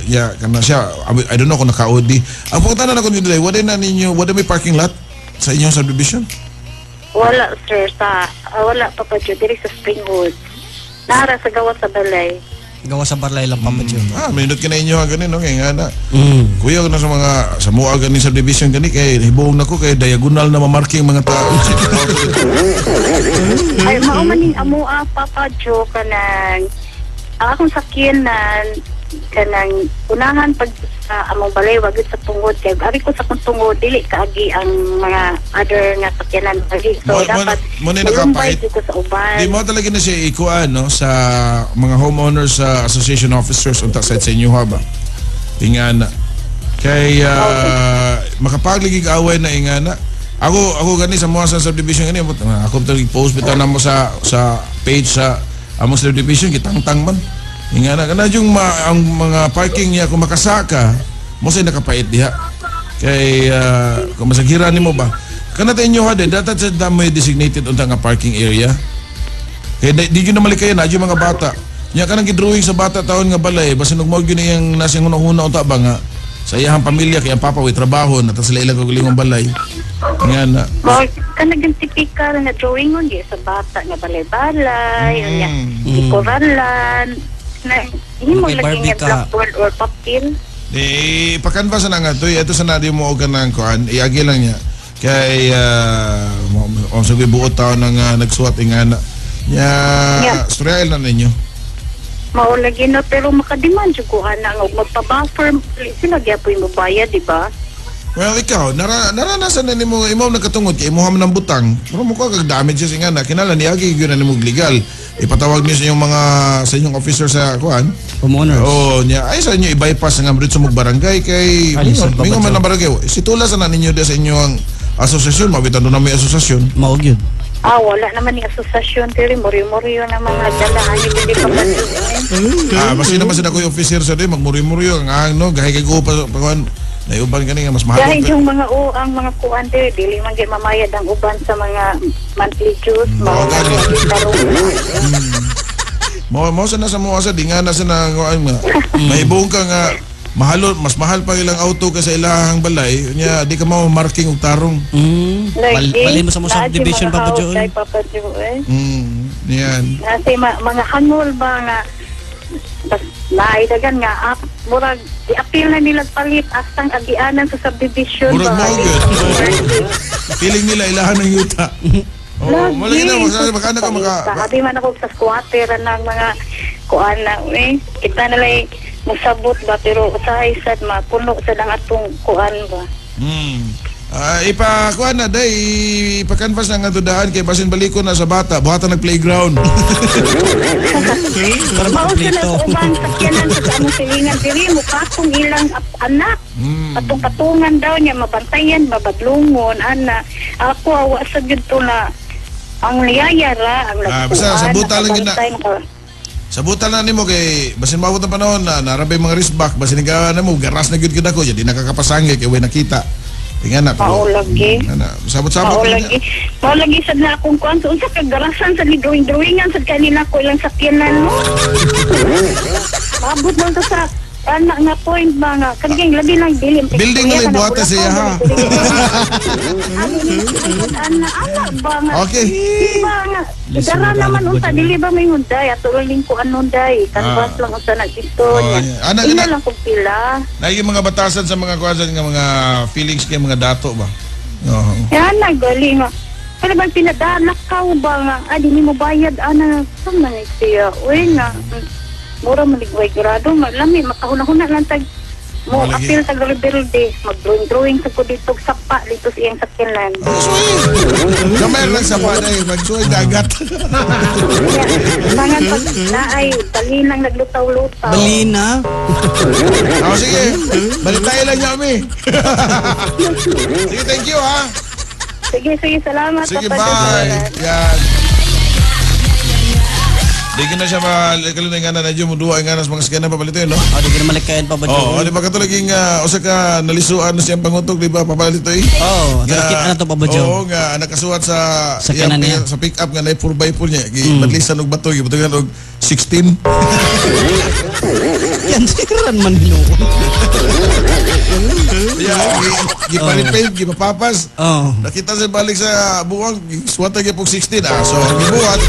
Yeah, kana siya I don't know kung naka-OD. Ang pangutana na ko ninyo day, wala na ninyo, wala may parking lot sa inyong subdivision? Wala sir sa wala pa pa diri sa Springwood. Nara sa gawas sa balay. Gawa sa balay lang Papa Joe. Minut ka na inyo ang ganin, no? Kaya nga na. Kuya ko na sa mga, sa mua ganin subdivision gani, kay hibuong na ko, kay diagonal na mamarking mga tao. Ay, mao man ning amoa Papa Joe kanang ang akong sakyanan kanang unahan pag sa among balay wag sa tungod kay ari ko sa akong tungod dili kaagi ang mga other nga sakyanan agi so dapat mo na nakapait. ko sa uban. Di mo talaga na siya ikuan no sa mga homeowners association officers unta sa inyo ha ba. Ingana. Kay makapagligig away na ingana. Ako gani sa mga sa subdivision gani ako talaga post bitaw namo sa page sa among subdivision kitangtang man. Ingana kana yung ang mga parking niya kung makasaka mo say nakapait diha. Kay kung masagiran nimo ba kana ta inyo ha dapat sa may designated unta nga parking area. Kay di gyud na malikayan na mga bata. Nya kanang gidrawing sa bata taon nga balay basin og mao gyud iyang nasa hunahuna unta ba nga sa iyang pamilya kay ang papa way trabaho na ta sila ilang kaugalingong balay. Ingana. Mo kanang typical nga drawing on sa bata nga balay-balay unya ikoralan na himo lagi nga blackboard or papel. Di pakanvas na nga to, ito sa nadi mo og kanang kuan, iagi lang niya. Kay ang sabi buot taon nang nagsuwat ingana. Nya storyail na ninyo. Mao lagi no pero makademand jud ko ana nga magpa-buffer sila gyapon mobayad, di ba? Well, ikaw, naranasan na nimo imaw nagkatungod kay imuha man ang butang. Pero mo ko kag damages ingana kinahanglan niagi gyud na nimo legal. Ipatawag niyo sa inyong mga sa inyong officer sa kuan, homeowners. Oh, niya ay sa inyo i-bypass nga diretso mog barangay kay mingon man ang barangay. Situla sa na ninyo sa inyong asosasyon, mabitan do na may asosasyon. Mao gyud. Wala naman ni asosasyon diri, muri-muriyo na mga dala ani dili pa ba. Masin naman sila ko yung officer sa di magmuri-muriyo ang no gahi kay ko pa kuan. Naiuban kani nga mas mahal. Dahil yung mga ang mga kuan diri dili man gyud mamayad ang uban sa mga monthly dues mao Mo sa nasa mo sa di nga na sa na kuan nga. Mahibong ka nga mahalo mas mahal pa ilang auto kaysa ilahang balay nya di ka mo marking og tarong. Balhin mo sa mo subdivision Papa Joe. Yan. Kasi mga hangol ba nga naidagan nga murag i-appeal na nila palit astang agianan sa subdivision murag mo gyud. Feeling nila ilahan ng yuta. Oh, malagi na magkano ka maka abi man ako sa squatter ng mga kuan na eh kita na lay musabot ba pero usahay sad mapuno sad ang atong kuan ba. Ipa kuan na day ipa-canvas na nga daan kay basin baliko na sa bata buhatan nag playground. Mao sila sa uban sakyanan sa among silingan diri mukakong ilang anak. Patong-patungan daw niya mabantayan mabadlungon ana ako awa sa gyud to na ang niyaya ra ang nagkuan. Basta sabutan lang gyud na. Sabutan na nimo kay basin maabot ang panahon na narabay mga wristback basin ikaw na mo garas na gyud gyud ako di nakakapasangay kay way nakita. Tingnan na. Mao lagi. Sabot-sabot. Mao lagi. Mao lagi sad na akong kuan so unsa ka garasan sa ni drawing-drawingan sad kanina ko ilang sakyanan mo. Mabot man to sa Anak nga point ba nga kanang labi lang dili. Building na lang buhata sa iya, ha? Ana ana ba nga. Okay. Di ba nga. Lisod Dara naman alam unsa ba dili ba may hunday ato lang lingkuan hunday. Kanbas Ah. lang unsa na dito. Oh, Nya. ana, Ina ana. lang kung pila. Na yung mga batasan sa mga kuwasan nga mga feelings kay mga dato ba? Oo. Yan na gali nga. Pero bang pinadalakaw ba nga? Ah, di mo bayad ana. Sama ni siya. Uy nga. Mura maligway grado. Malami, makahuna-huna lang tag mo Malagi. apil tag rebelde mag-drawing drawing sa ko dito og sapa dito sa iyang sakyanan. Gamay lang sa panay, magsuway dagat. Mangan pag naay balinang naglutaw-lutaw. Balina. Oh, sige. Balik tayo lang niya, mi. Sige, thank you ha. Sige, sige, salamat. Sige, Papa bye. Joe. Yan. Di ka na siya makalunay nga na nadyo mo duwa nga na sa mga sakyanan papalito yun, no? Oh, di ka na malikayan pa ba Oo, di ba katulad yung usa ka nalisuan na siyang pangutok, di ba, papalito eh? Oo, nakita na to pa ba, Joe? Oo nga, nakasuwat sa Sa kanan niya. sa pick up nga na 4x4 niya. Gibadlisan og bato, gibutangan og 16. Yan, siran man hinuon. Yeah, gipalipaint, gipapapas. Oo. Nakita sa balik sa buwang, suwatan gyud pog 16 ah. So, gibuhat.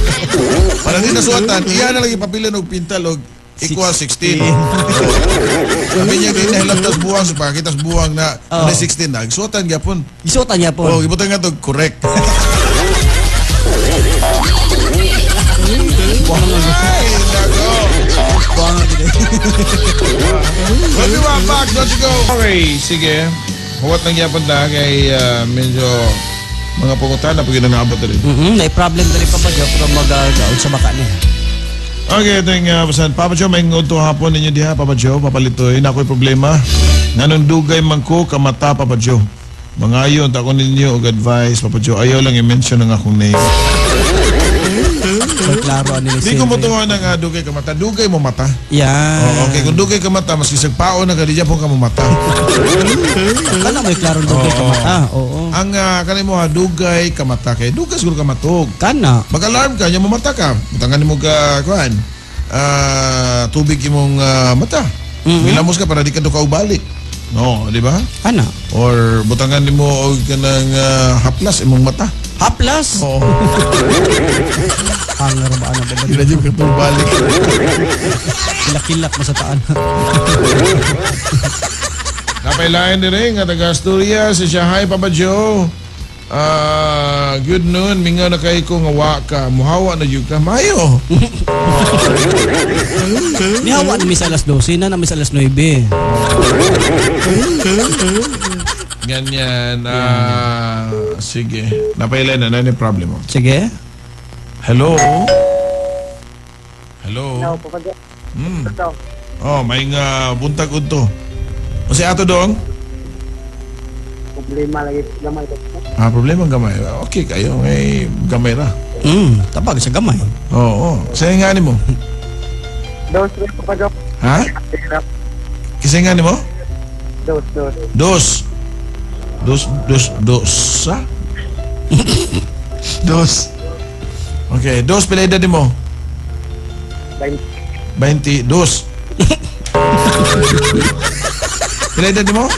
Para di nasuwatan, iya na lang ipapilin og pintal og equal 16. Sabi niya di nahilabtas buwang so pakita sa buwang na Oo. na 16 na. Suwatan gyapon. Isuotan niya po. Oh, gibutan nga to correct. Ay, nako. Buwang na gid. We'll be right back. Don't you go. Okay, sige. Huwat nang yapon na kay medyo mga pangutana pag ginanaabot na rin. May problem dali pa ba Joe pero mag-gaud sa baka niya. Okay, ito yung basan. Papa Joe, may ngodto hapon ninyo diha. Papa Joe, papalitoy. Na ako'y problema. Nganong dugay man ko, kamata, Papa Joe. Mangayon, tako ninyo og advice, Papa Joe. Ayaw lang i-mention ang akong name. So, klaro ano ni Di ko mo tuwa na nga dugay kamata. Dugay mo mata. Yan. Oh, okay, kung dugay ka mata, maski sagpao na ka, di po ka mo mata. Kana may klaro dugay ka Oo. mata. Oo. Ang kanay mo ha, dugay ka mata kay dugay siguro ka matug. Kana. Mag-alarm ka, nya mo mata ka. Butangan mo ka kuan. Tubig imong mata. Milamos ka para di ka duka ubalik. No, di ba? Kana. Or butangan nimo og kanang haplas imong mata. Haplas. Oo. Hangar ba ano ba? Di na jud ka balik. Kilak-kilak mo sa taan. Napailain din rin nga taga Asturias, si siya, hi Papa Joe. Good noon, mingaw na kay ko nga wa ka, muhawa na jud ka, mayo. Nihawa na mi sa alas 12 na mi sa alas 9. Ganyan, sige. Napailain na, na problem mo. Sige. Hello? Hello? Hello, Papa Joe. Oh, may nga buntag udto. O si ato dong? Problema lagi gamay. Ah, problema ang gamay. Okay kayo, may gamay ra. Tabag sa gamay. Oo, oh, Kasi nga ni mo? Dos, Papa Joe. Ha? Kasi nga ni mo? Dos, dos. Dos. Dos, dos, dos, ha? Dos. Okay, dos, pila edad mo? 20. 22. Pila edad mo?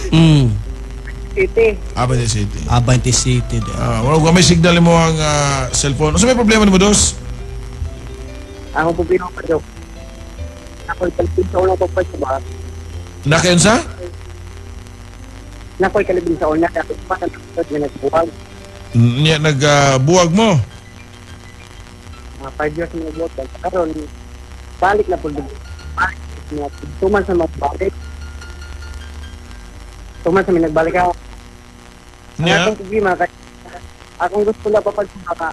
City. Ah, 20 City. Ah, 20 City. Ah, wala may signal mo ang cellphone. Ano may problema nimo, dos? Ang problema pa, Joe. Ako'y kalibin sa una Papa Joe ba? Nakayon sa? Nako'y kalibin sa una. Ako pa nga nagbuwag. Nya nagbuwag mo. Mga 5 years na nagbuwag. Karon balik na po. Balik na. Tuman sa mga balik. Tuman sa mga nagbalik ako. Ang akong problema, kay, akong gusto na Papa Joe baka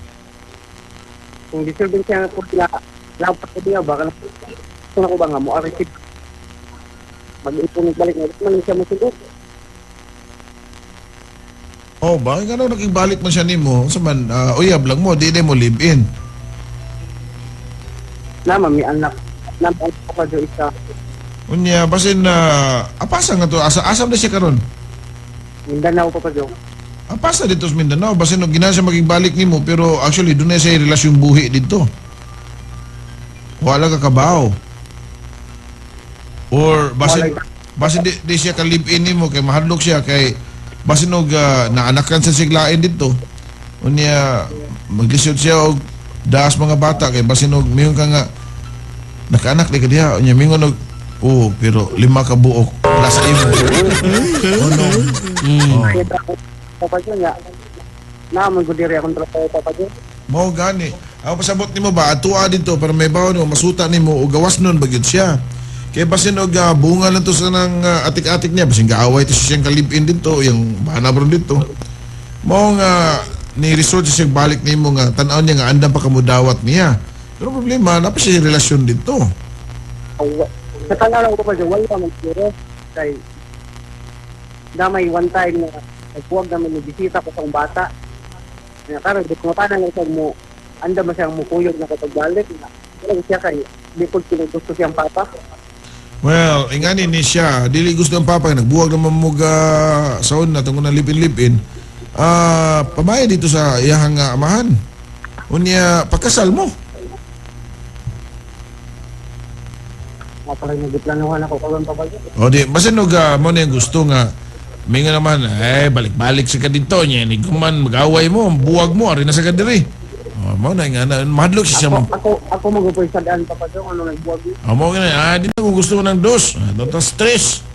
kung disturbing siya po sila, lapat ko niya, baka gusto na ko ba nga mo, receive mag-ipon balik na, man siya mosugot. Oh, bakit ano nakibalik man siya nimo? Sa man uyab lang mo, di mo live in. Na, mami, anak. Na, anak ko pa isa. Unya, basin na apasa nga to, asa asam na siya karon. Mindanao pa Joe. Apasa dito sa Mindanao, basin no gina siya maging balik nimo pero actually doon na siya relasyon buhi dito. Wala ka kabaw. Or basin basin di siya ka live-in nimo kay mahadlok siya kay basin og naanakan sa siglain didto. Unya maglisod siya og daas mga bata kay basin og mingon ka nga nakaanak di ka diha, unya mingon og oh, pero 5 ka buok plus imo. Oh no. Oh. Papa Joe nga. Naman ko diri akong trabaho, Papa Joe. Mao gani. Ako pasabot nimo ba atua dito para may bawon mo masuta nimo og gawas nun ba gyud siya. Kay basin og bunga lang to sa nang atik-atik niya, basin gaaway to siya siyang ka-live-in dito, yung bana bro dito. Mao nga ni resort siya balik nimo nga tan-aw niya nga andam pa kamo dawat niya. Pero problema na pa siya relasyon dito. Sa tanaw ko, Papa Joe, wala man siguro kay damay one time na nagbuwag naman ni bisita ko sa akong bata. Nga karon di ko matanan nga mo anda ba siyang mukuyog na kapagbalik na wala siya kay di ko gusto siyang papa. Well, ingani ni siya, dili gusto ang papa, nagbuwag naman mo ga saon na tungkol na live-in. Pamaya dito sa iyahang amahan. Unya, pagkasal mo. Nga pala nagplanuhan ako karon, Papa Joe. O di, basin og mo na yung gusto nga mingon naman, eh, balik-balik sa ka dito niya, ni guman, mag-away mo, buwag mo, ari na sa ka diri. O, mo na nga, na, mahadlok siya mo. Ako magupoy sa daan, Papa Joe, ano nagbuwag ni. O, mo na, di na kung gusto ko ng dos, ah, stress.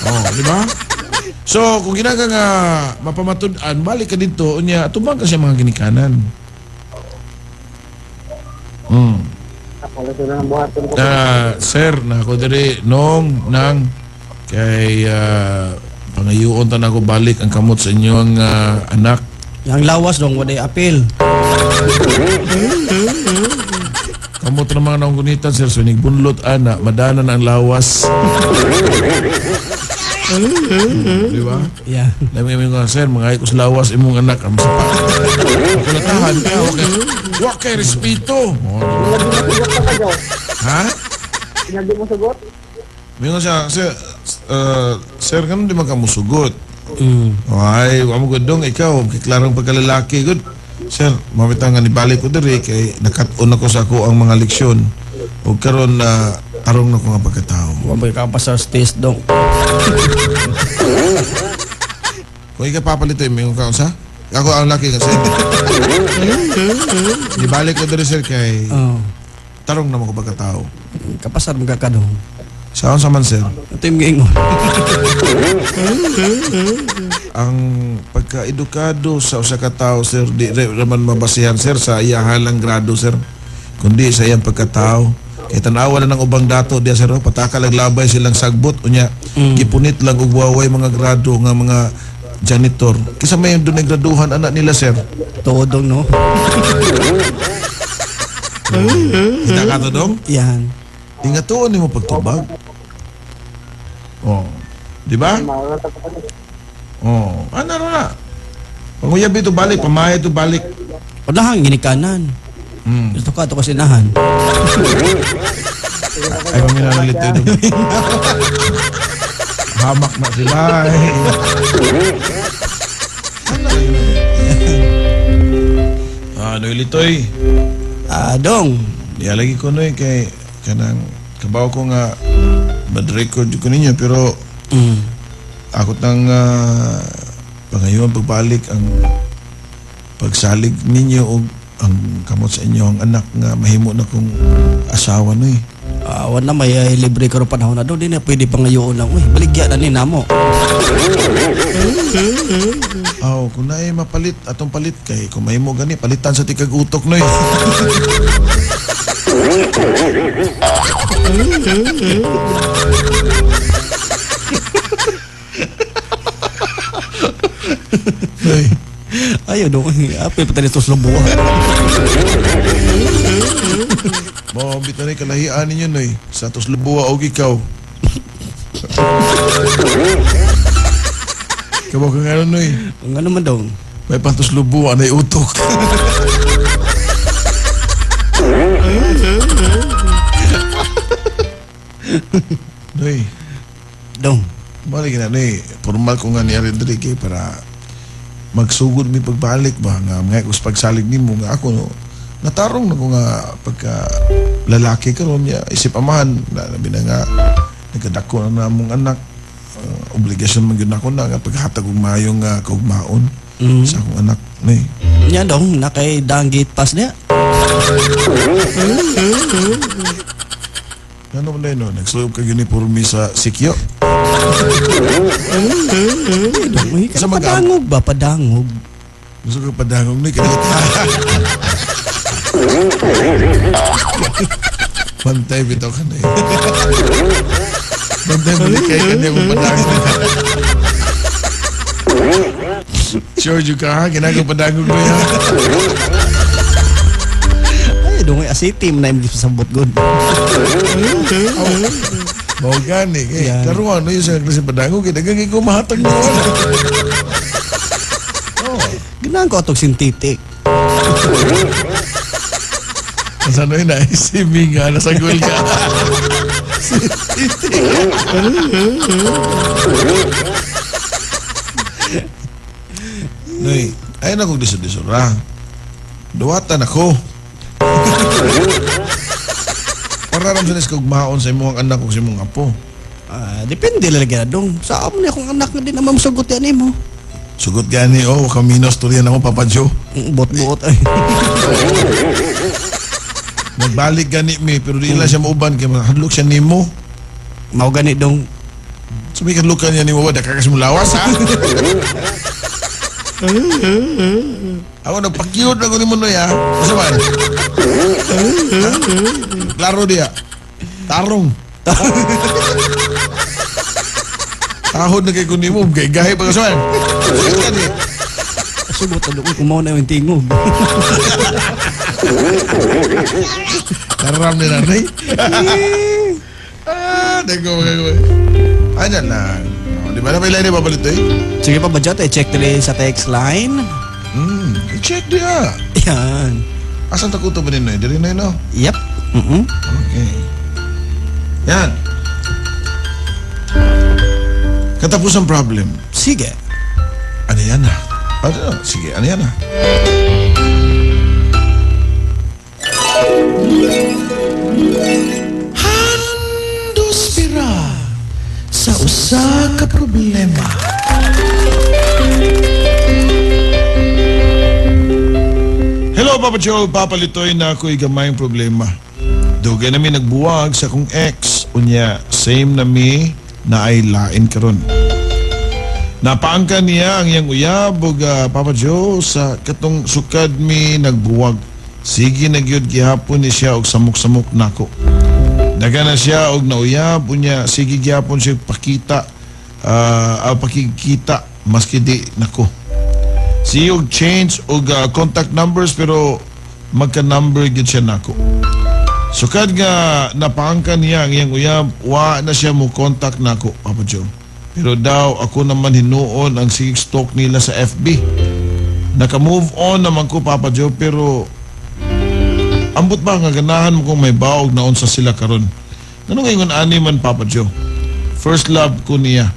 O, di ba? So, kung ginaga nga mapamatud-an, balik ka dito, unya, tubang ka siya mga ginikanan. Ako lang na ang buhaton ko. Sir, na ako diri nong nang kay pangayuon ta na ako balik ang kamot sa inyong anak. Yang lawas dong walay apil. Kamot na mga naunggunitan, sir, so bunlot ana, madana na ang lawas. Di ba? Yeah. Lami mi nga sir, mga ikos lawas imong anak ang sapa. Kulatahan ka, wa kay respeto. Oh, di ba? Ha? Hindi mo sagot? Mingon siya, sir, sir, ganun di man ka musugot. Ay, wa mo gud dong, ikaw, kay klarong pagkalalaki, good. Sir, mamita nga nibalik ko diri kay nakat-on ako sa ako ang mga leksyon. Ug karon na tarong na ko nga pagkatao. Wa ba ka pa sa test dong. Kung ikaw papalito, mingon ka unsa? Ako ang laki nga sir. Nibalik ko diri sir kay tarong na mo ko pagkatao. Kapasar mo ka dong. Saan sa man sir? Ito yung giingon. Ang pagkaedukado sa usa ka tawo sir, di raman mabasihan sir sa iyahalang grado sir, kundi sa iyang pagkatao. Kay tan-awa na ng ubang dato diya sir, oh, pataka lang labay silang sagbot unya gipunit lang og waway mga grado nga mga janitor. Kisa may dunay graduhan anak nila sir. Tuod dong no. Kita ka to dong? Yan. Ingatuon nimo pagtubag. Oh. Di ba? Oh, ano na? Panguyab ito balik, pamaya ito balik. Unahang ginikanan. Gusto ka ato kasi nahan. Ay, paminalit ito. Hamak na sila. Ano ilitoy? Dong. Di lagi ko noy kay kanang kabaw ko nga bad record ko ninyo pero akot nang pangayuan pagbalik ang pagsalig ninyo og ang kamot sa inyo ang anak nga mahimo na kong asawa noy. Wala may libre karon panahon na do di na pwede pangayoon lang. Uy, baligya na ni namo. Aw, kung naay mapalit atong palit kay kung mahimo gani palitan sa tikag utok noy. Noy. Ayo dong, apil pa tayo sa buwa. Mo bitaw ni kalahian ninyo noy sa tuslubuwa og ikaw. Kabaw ka nga noy. Ang ano man dong? May pantuslubuwa na utok. Noy. Dong. Balik na noy. Formal ko nga ni Ari diri kay para magsugod mi pagbalik ba nga mga kus pagsalig nimo nga ako no. Natarong na ko nga pagka lalaki karon niya isip amahan na labi na nga nagkadako na namong anak, obligasyon man gyud nako na nga paghatag og maayong kaugmaon sa akong anak ni. Nya dong, nakay dang gate pass niya. Ano man no, nagsulog kag uniforme sa sikyo. Dong, uy, Sa padangog ba? Padangog. Gusto ko padangog ni kanita. Pantay bitaw ka na eh. Pantay malikay ka niya kung padangog. Sure you ka ha? Ginagawa padangog mo yan. Ay, dong, asiti man na yung sa god. Mao gani kay Yan. karon no yung sa klase padangog kay daghang ko mahatag mo. Oh, Ganahan ko atog sintitik. Asa no na si Minga nasa gol ka. Noy, ay na kong disod-disod ra. Duwatan ako. Para ram sa kog maon sa imong anak ug sa imong apo. Ah, depende lang lagi na dong. Sa amo ni akong anak nga din naman musugot yan mo. Sugot gani oh, kamino storya na ko Papa Joe. Bot-bot ay. Nagbalik gani mi pero di lang siya mauban kay mahadlok siya nimo. Mao gani dong. So may kadlukan niya nimo ba kakas mo lawas ha. Ako nagpa-cute na ko nimo noy ha. Asa man? Ha? Klaro diya. Tarong. Tahod na kay ko nimo kay gahi pa ka man. Sugot ka di. Sugot na dong kumaw na yung tingog. Karam ni nanay. Ah, dago mga Ay, na lang. Oh, di ba na may line ba balito eh? Sige pa ba dyan? I-check dili sa text line. I-check diya. Yan. Asan takuto ba nino eh? Diri na yun, no? Yep. Okay. Yan. Katapos ang problem. Sige. Ano yan ah? Ano? Sige, ano yan ah? Handos pira sa usa ka problema. Hello, Papa Joe. Papalitoy na ako'y gamayng problema. Dugay na mi nagbuwag sa akong ex. Unya, same na mi na ay lain karon. Napaangka niya ang iyang uyab ug Papa Joe sa katong sukad mi nagbuwag. Sige na gyud gihapon ni siya og samok-samok nako. Daga na siya og nauyab unya sige gihapon siya pakita pakikita maski di nako. Sige og change og contact numbers pero magka-number gyud siya nako. Sukad nga napaangka niya ang iyang uyab, wa na siya mo contact nako, Papa Joe. Pero daw ako naman hinuon ang sige stalk nila sa FB. Naka-move on naman ko, Papa Joe, pero ambot ba nga ganahan mo kung may baog na unsa sila karon. Ano ngayon ani man, Papa Joe? First love ko niya.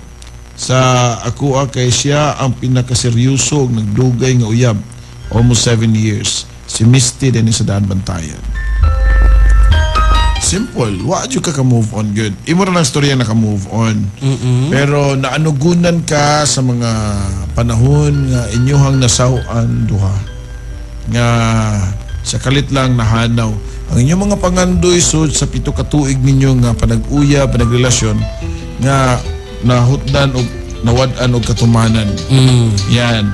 Sa ako kay siya ang pinakaseryoso og nagdugay nga uyab. Almost 7 years. Si Misty din sa Daan Bantayan. Simple. Wa jud ka ka-move on good. Imo ra lang storya na ka-move on. Pero naanugunan ka sa mga panahon nga inyohang nasaw-an duha. Nga sa kalit lang nahanaw. Ang inyong mga pangandoy sud sa 7 ka tuig ninyo nga panag-uya, panagrelasyon nga nahutdan og nawad-an og katumanan. Yan.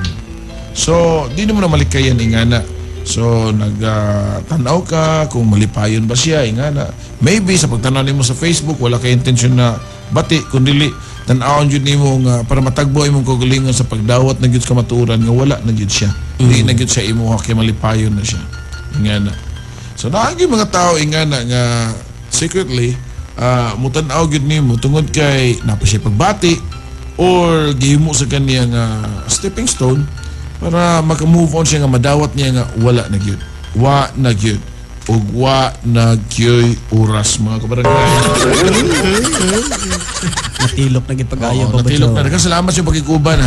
So, di mo na malikayan ingana. So, nagtanaw ka kung malipayon ba siya, ingana. Maybe sa pagtanaw nimo sa Facebook, wala kay intensyon na bati, kundi tan-awon jud nimo nga para matagbo imong kaugalingon sa pagdawat na gyud sa kamatuoran nga wala na gyud siya. Di na gyud siya imuha kay malipayon na siya. Ingana. So, naagi mga tao ingana nga secretly mutan-aw gyud nimo tungod kay napa siya pagbati or gihimo sa kaniya nga stepping stone para maka-move on siya nga madawat niya nga wala na gyud. Wa na gyud. Ug wa na gyud oras mga kabarangay. Natilok na gyud pag-ayo, Oo, Papa natilok Joe. na. Daghang salamat sa pagkikuban ha.